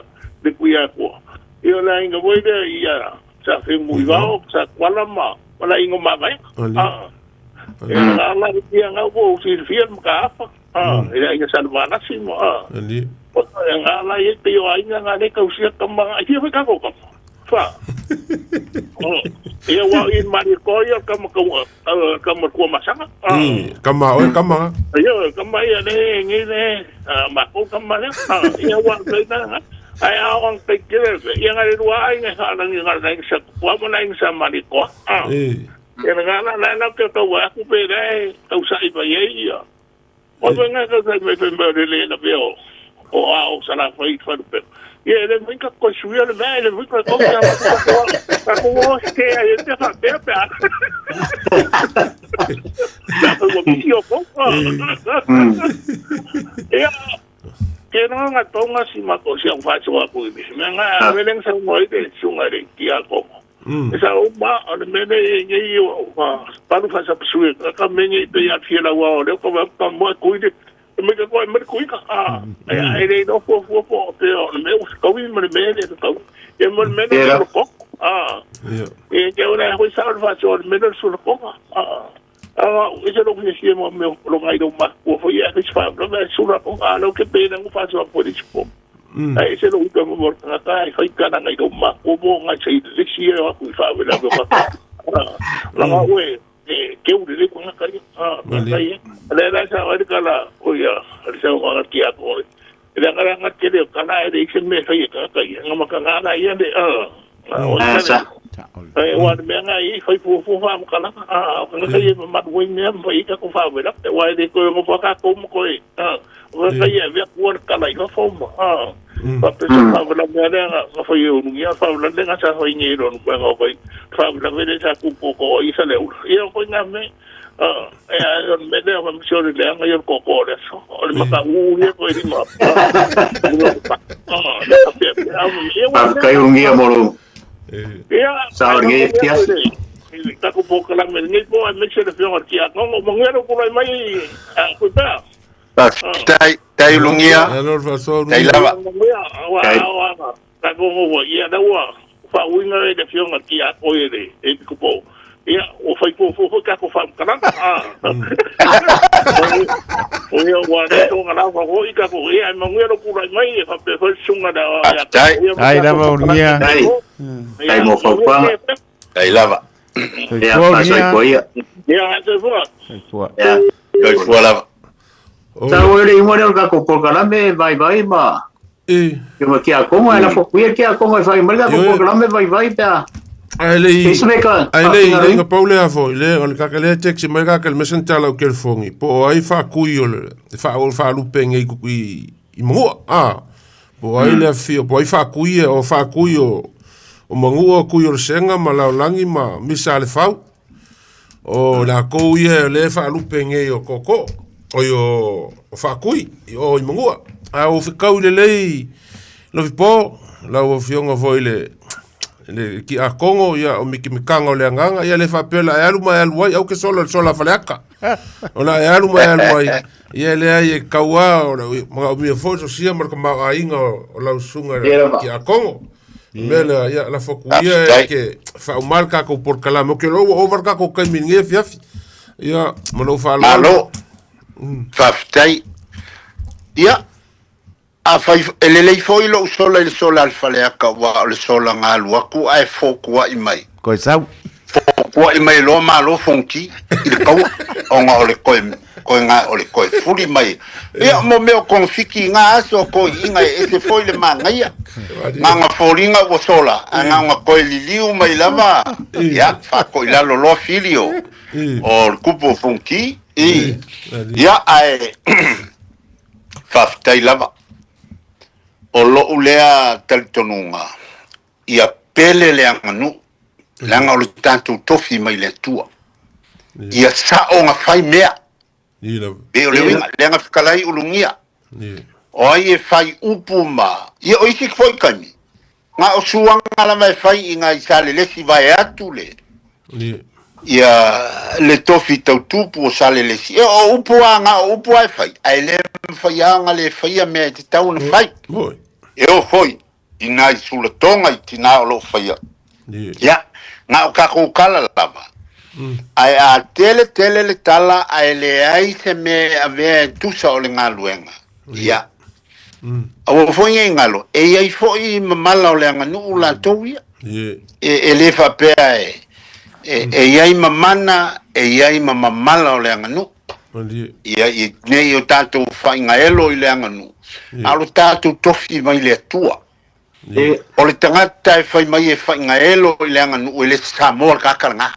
le ku ia ko. Ia la inga mo ile ia sa fe mu i vao sa kwala ma wala inga ma vai. Ah. E nga la ia nga ko si fia ma ka apa. Ah, ia ia sa ma na si mo. Ah. Ali. O nga la ia te o ai nga le ka usia ka ma ia ka ko ka. Fa. Oh, ia wa i mari ko ia ka ma ka ka ma ko masanga. Ah. Ka ma oi ka ma. Ia ka ma ia le ngi le ma ko ka ma le. Ah, ia wa le na. Ai a on te kere ia nga le rua ai nga sa la nga la sa ko ma la sa mari ko. Ah. Ia nga la la la ke ka wa ku pe le tau sa i pa ia. O nga ka sa me pe me le la pe o. O a o sa la fa i fa pe. Ia le me ka ko su ia le me le me ka ko ka ka ko o ke a ia te fa pe pe. La ko mi o ko. Ia ke no nga tonga si ma ko si ang fa so ko i me nga me leng sa mo i te sunga re ki a ko. Sa o ma o le mene ngi o palu fa sa psue ka me ngi te ya fie la wa o le ko ka mo ku i me ka ko me ku i ka a e le no fo fo fo te o me o ka wi me me le ka e mo me le ko a e ke ora ho sa fa so me le su ko a a e se lo que se mo me lo ngai do ma ko fo ya ke fa lo me su la ko a lo ke pe na fa so po di po. Ai se lo ka mo ka ka ai ka na ngai do ma ko mo ngai se le si e ku fa we la ko ka la ma we e ke u le ko na ka a ka ia le la sa wa ka la o ia le sa o ka kia ko le nga nga ke le ka na e se me fa ka ka ia nga ma ka nga ia le a o sa e wa me nga i fa fu fu fa ka la a ka ka ia ma we me fa i ka ko fa we la wa le ko mo fa ka ko mo ko e a o ka ia ve ku ka la i fa fo ma a fa pe sa fa la me la ka fa yo ngia fa la le nga sa fa ngi ro ko nga ko fa la ve le sa ku ko ko i sa le u ia ko nga me a e a me le ma me so le nga yo ko ko le so o le ma ka u ia ko i ma a ka yo ngia mo lo ia sa ngi tia ta ko po ka la me ngi po me se le fio ki a ko mo ngero ko mai a ku ta Tai tai lungia. Tai lava. Wa wa ia da wa fa uinga le fio ki a ko ele e ko po. Ia o fai po fo ka ko fa ka a. O ia wa le to nga la fa ko i ka ko ia mo ngero ku mai fa pe fa sunga da ya. Tai lava ungia. Tai. Tai mo fa pa. Tai lava. Ia fa sai ko ia. Ia se fo. Ia. Kai fo lava. Sa o le ingo le ka ko polokalame vai vai ma. E. Ke ma kia kongo ela fo kuia kia kongo e fai mai ka ko polokalame vai vai pa. Ai le ai le le nga paule a fo le o le ka le text mai ka ke me sentala o ke fongi. Po ai fa kui o le fa o fa lupe ngi ku i mo a. Po ai le fi po ai fa kui o fa kui o o mangu o kui o senga ma la langi ma misa le fau. O la ko ia le fa lupe ngi o koko. O yo fa kui o i mangua a o fikau le lei lo po la o fionga foi le le ki a kongo ia o mikimikanga o le anganga ia le fa pela e alu mai alu ai au ke solo sola faleaka o la e alu mai alu ai ia le ai e kaua o le mga o mia foso sia mar ka maainga o la usunga ki a kongo me la ia la fokuia ke fa o marka ko por kalamo ke lo o marka ko kai minge fiafi ia mo fa lo. Faftai. Ia a fai ele lei foi lo sola il sola al faleaka wa le sola ngalu aku ai foku wa i mai. Ko sau. Foku wa i mai lo ma lo fonki il kau o nga o le koe Koe ngā o le koe fuli mai. Ia mo mea o kongofiki i ngā aso ko iinga e ese foi le māngaia. Ngā ngā fōlinga ua sola, a ngā ngā koe liliu mai lava, ia, whākoi lalo loa fili o, o le kupu o Fonki. I, ia, ae, whawhitai lava. O lou lea talitonuga, ia pele le aganuu, leaga o le tatou tofi mai le Atua. Ia sao ga fai mea. Pei o le uiga, leaga fetalai ulugia. O ai e fai upu ma... Ia o isi foi taimi, na o suaga lava e fai i nai Salelesi vaeatu le... Ia le tofi tautupu o Salelesi. Ia o upu lava, na o upu lava e fai, ae le mafai lava ona le faia mea e tatau ona fai. E oo foi i nai sulatoga i tina o lo o faia. Ia, na o tatou tala lava. Ae a tele tele le tala ae leai se mea e avea e tusa o le galuega, ia, aua foi nei galo, e i ai foi mamala o le aganuu latou ia. E le faapea e, e i ai mamana, e i ai ma mamala o le aganuu. Ia, i nei o tatou faaigaelo i le aganuu, a o le tatou tofi mai le Atua. O le tagata e fai mai e faaigaelo i le aganuu, e le se Samoa le tagata lena.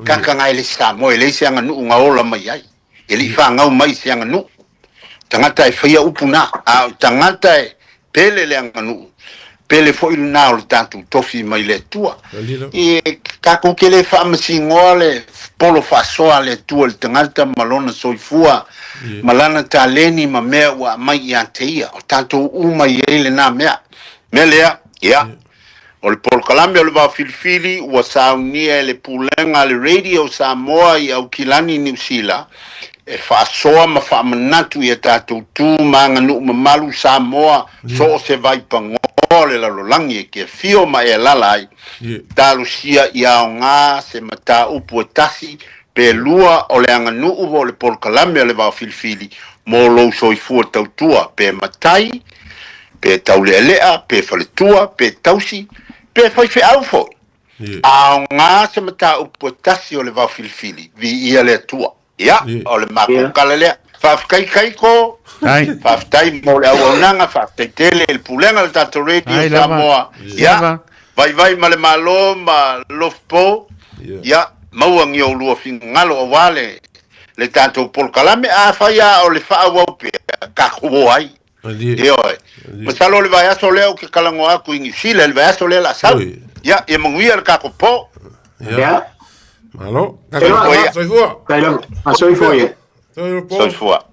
Tagata lena e le se Samoa, e leai se aganuu na ola mai ai. E le i fanau mai i se aganuu. Tagata e faia upu na, a o tagata e pele le aganuu, pele foi lena o le tatou tofi mai le Atua. E tatou te le faamasinoa le polo faasoa a le Atua i le tagata ma lona soifua ma lana taleni ma mea ua aumai ia te ia. O tatou uma e i ai lena mea. Mea lea, ia, o le polokalame o le Vao Filifili ua saunia e le Pulega a le Radio Samoa i Aukilani, Niu Sila, e faasoa ma faamanatu i a tatou tu ma aganuu mamalu Samoa so o se vaipanoa o le lalolagi e te afio ma e alaala ai, talosia ia aoga se mataupu e tasi pe lua o le aganuu o le polokalame o le Vao Filifili mo lou soifua tautua pe matai, pe taulealea, pe faletua, pe tausi, pe faifeau foi. Aoga se mataupu e tasi o le Vao Filifili, viia le Atua. Ia, o le matou tala lea. Faafetai Kaiko, faafetai mo le auaunaga, faafetai tele i le pulega o le tatou Radio Samoa. Ia, vaivai ma le Malo ma Lofopo, ia, maua ni oulua finagalo aua le le tatou polokalame. Afai lava o le faaauau pea, tatou o ai. Ioe. Masalo o le vaiaso lea ou te talanoa atu i Niu Sila, le vaiaso lea o le a sau. Ia, ia manuia le tatou po. Ia. Malo. Soifua ia. Soifua. Soifua. Soifua.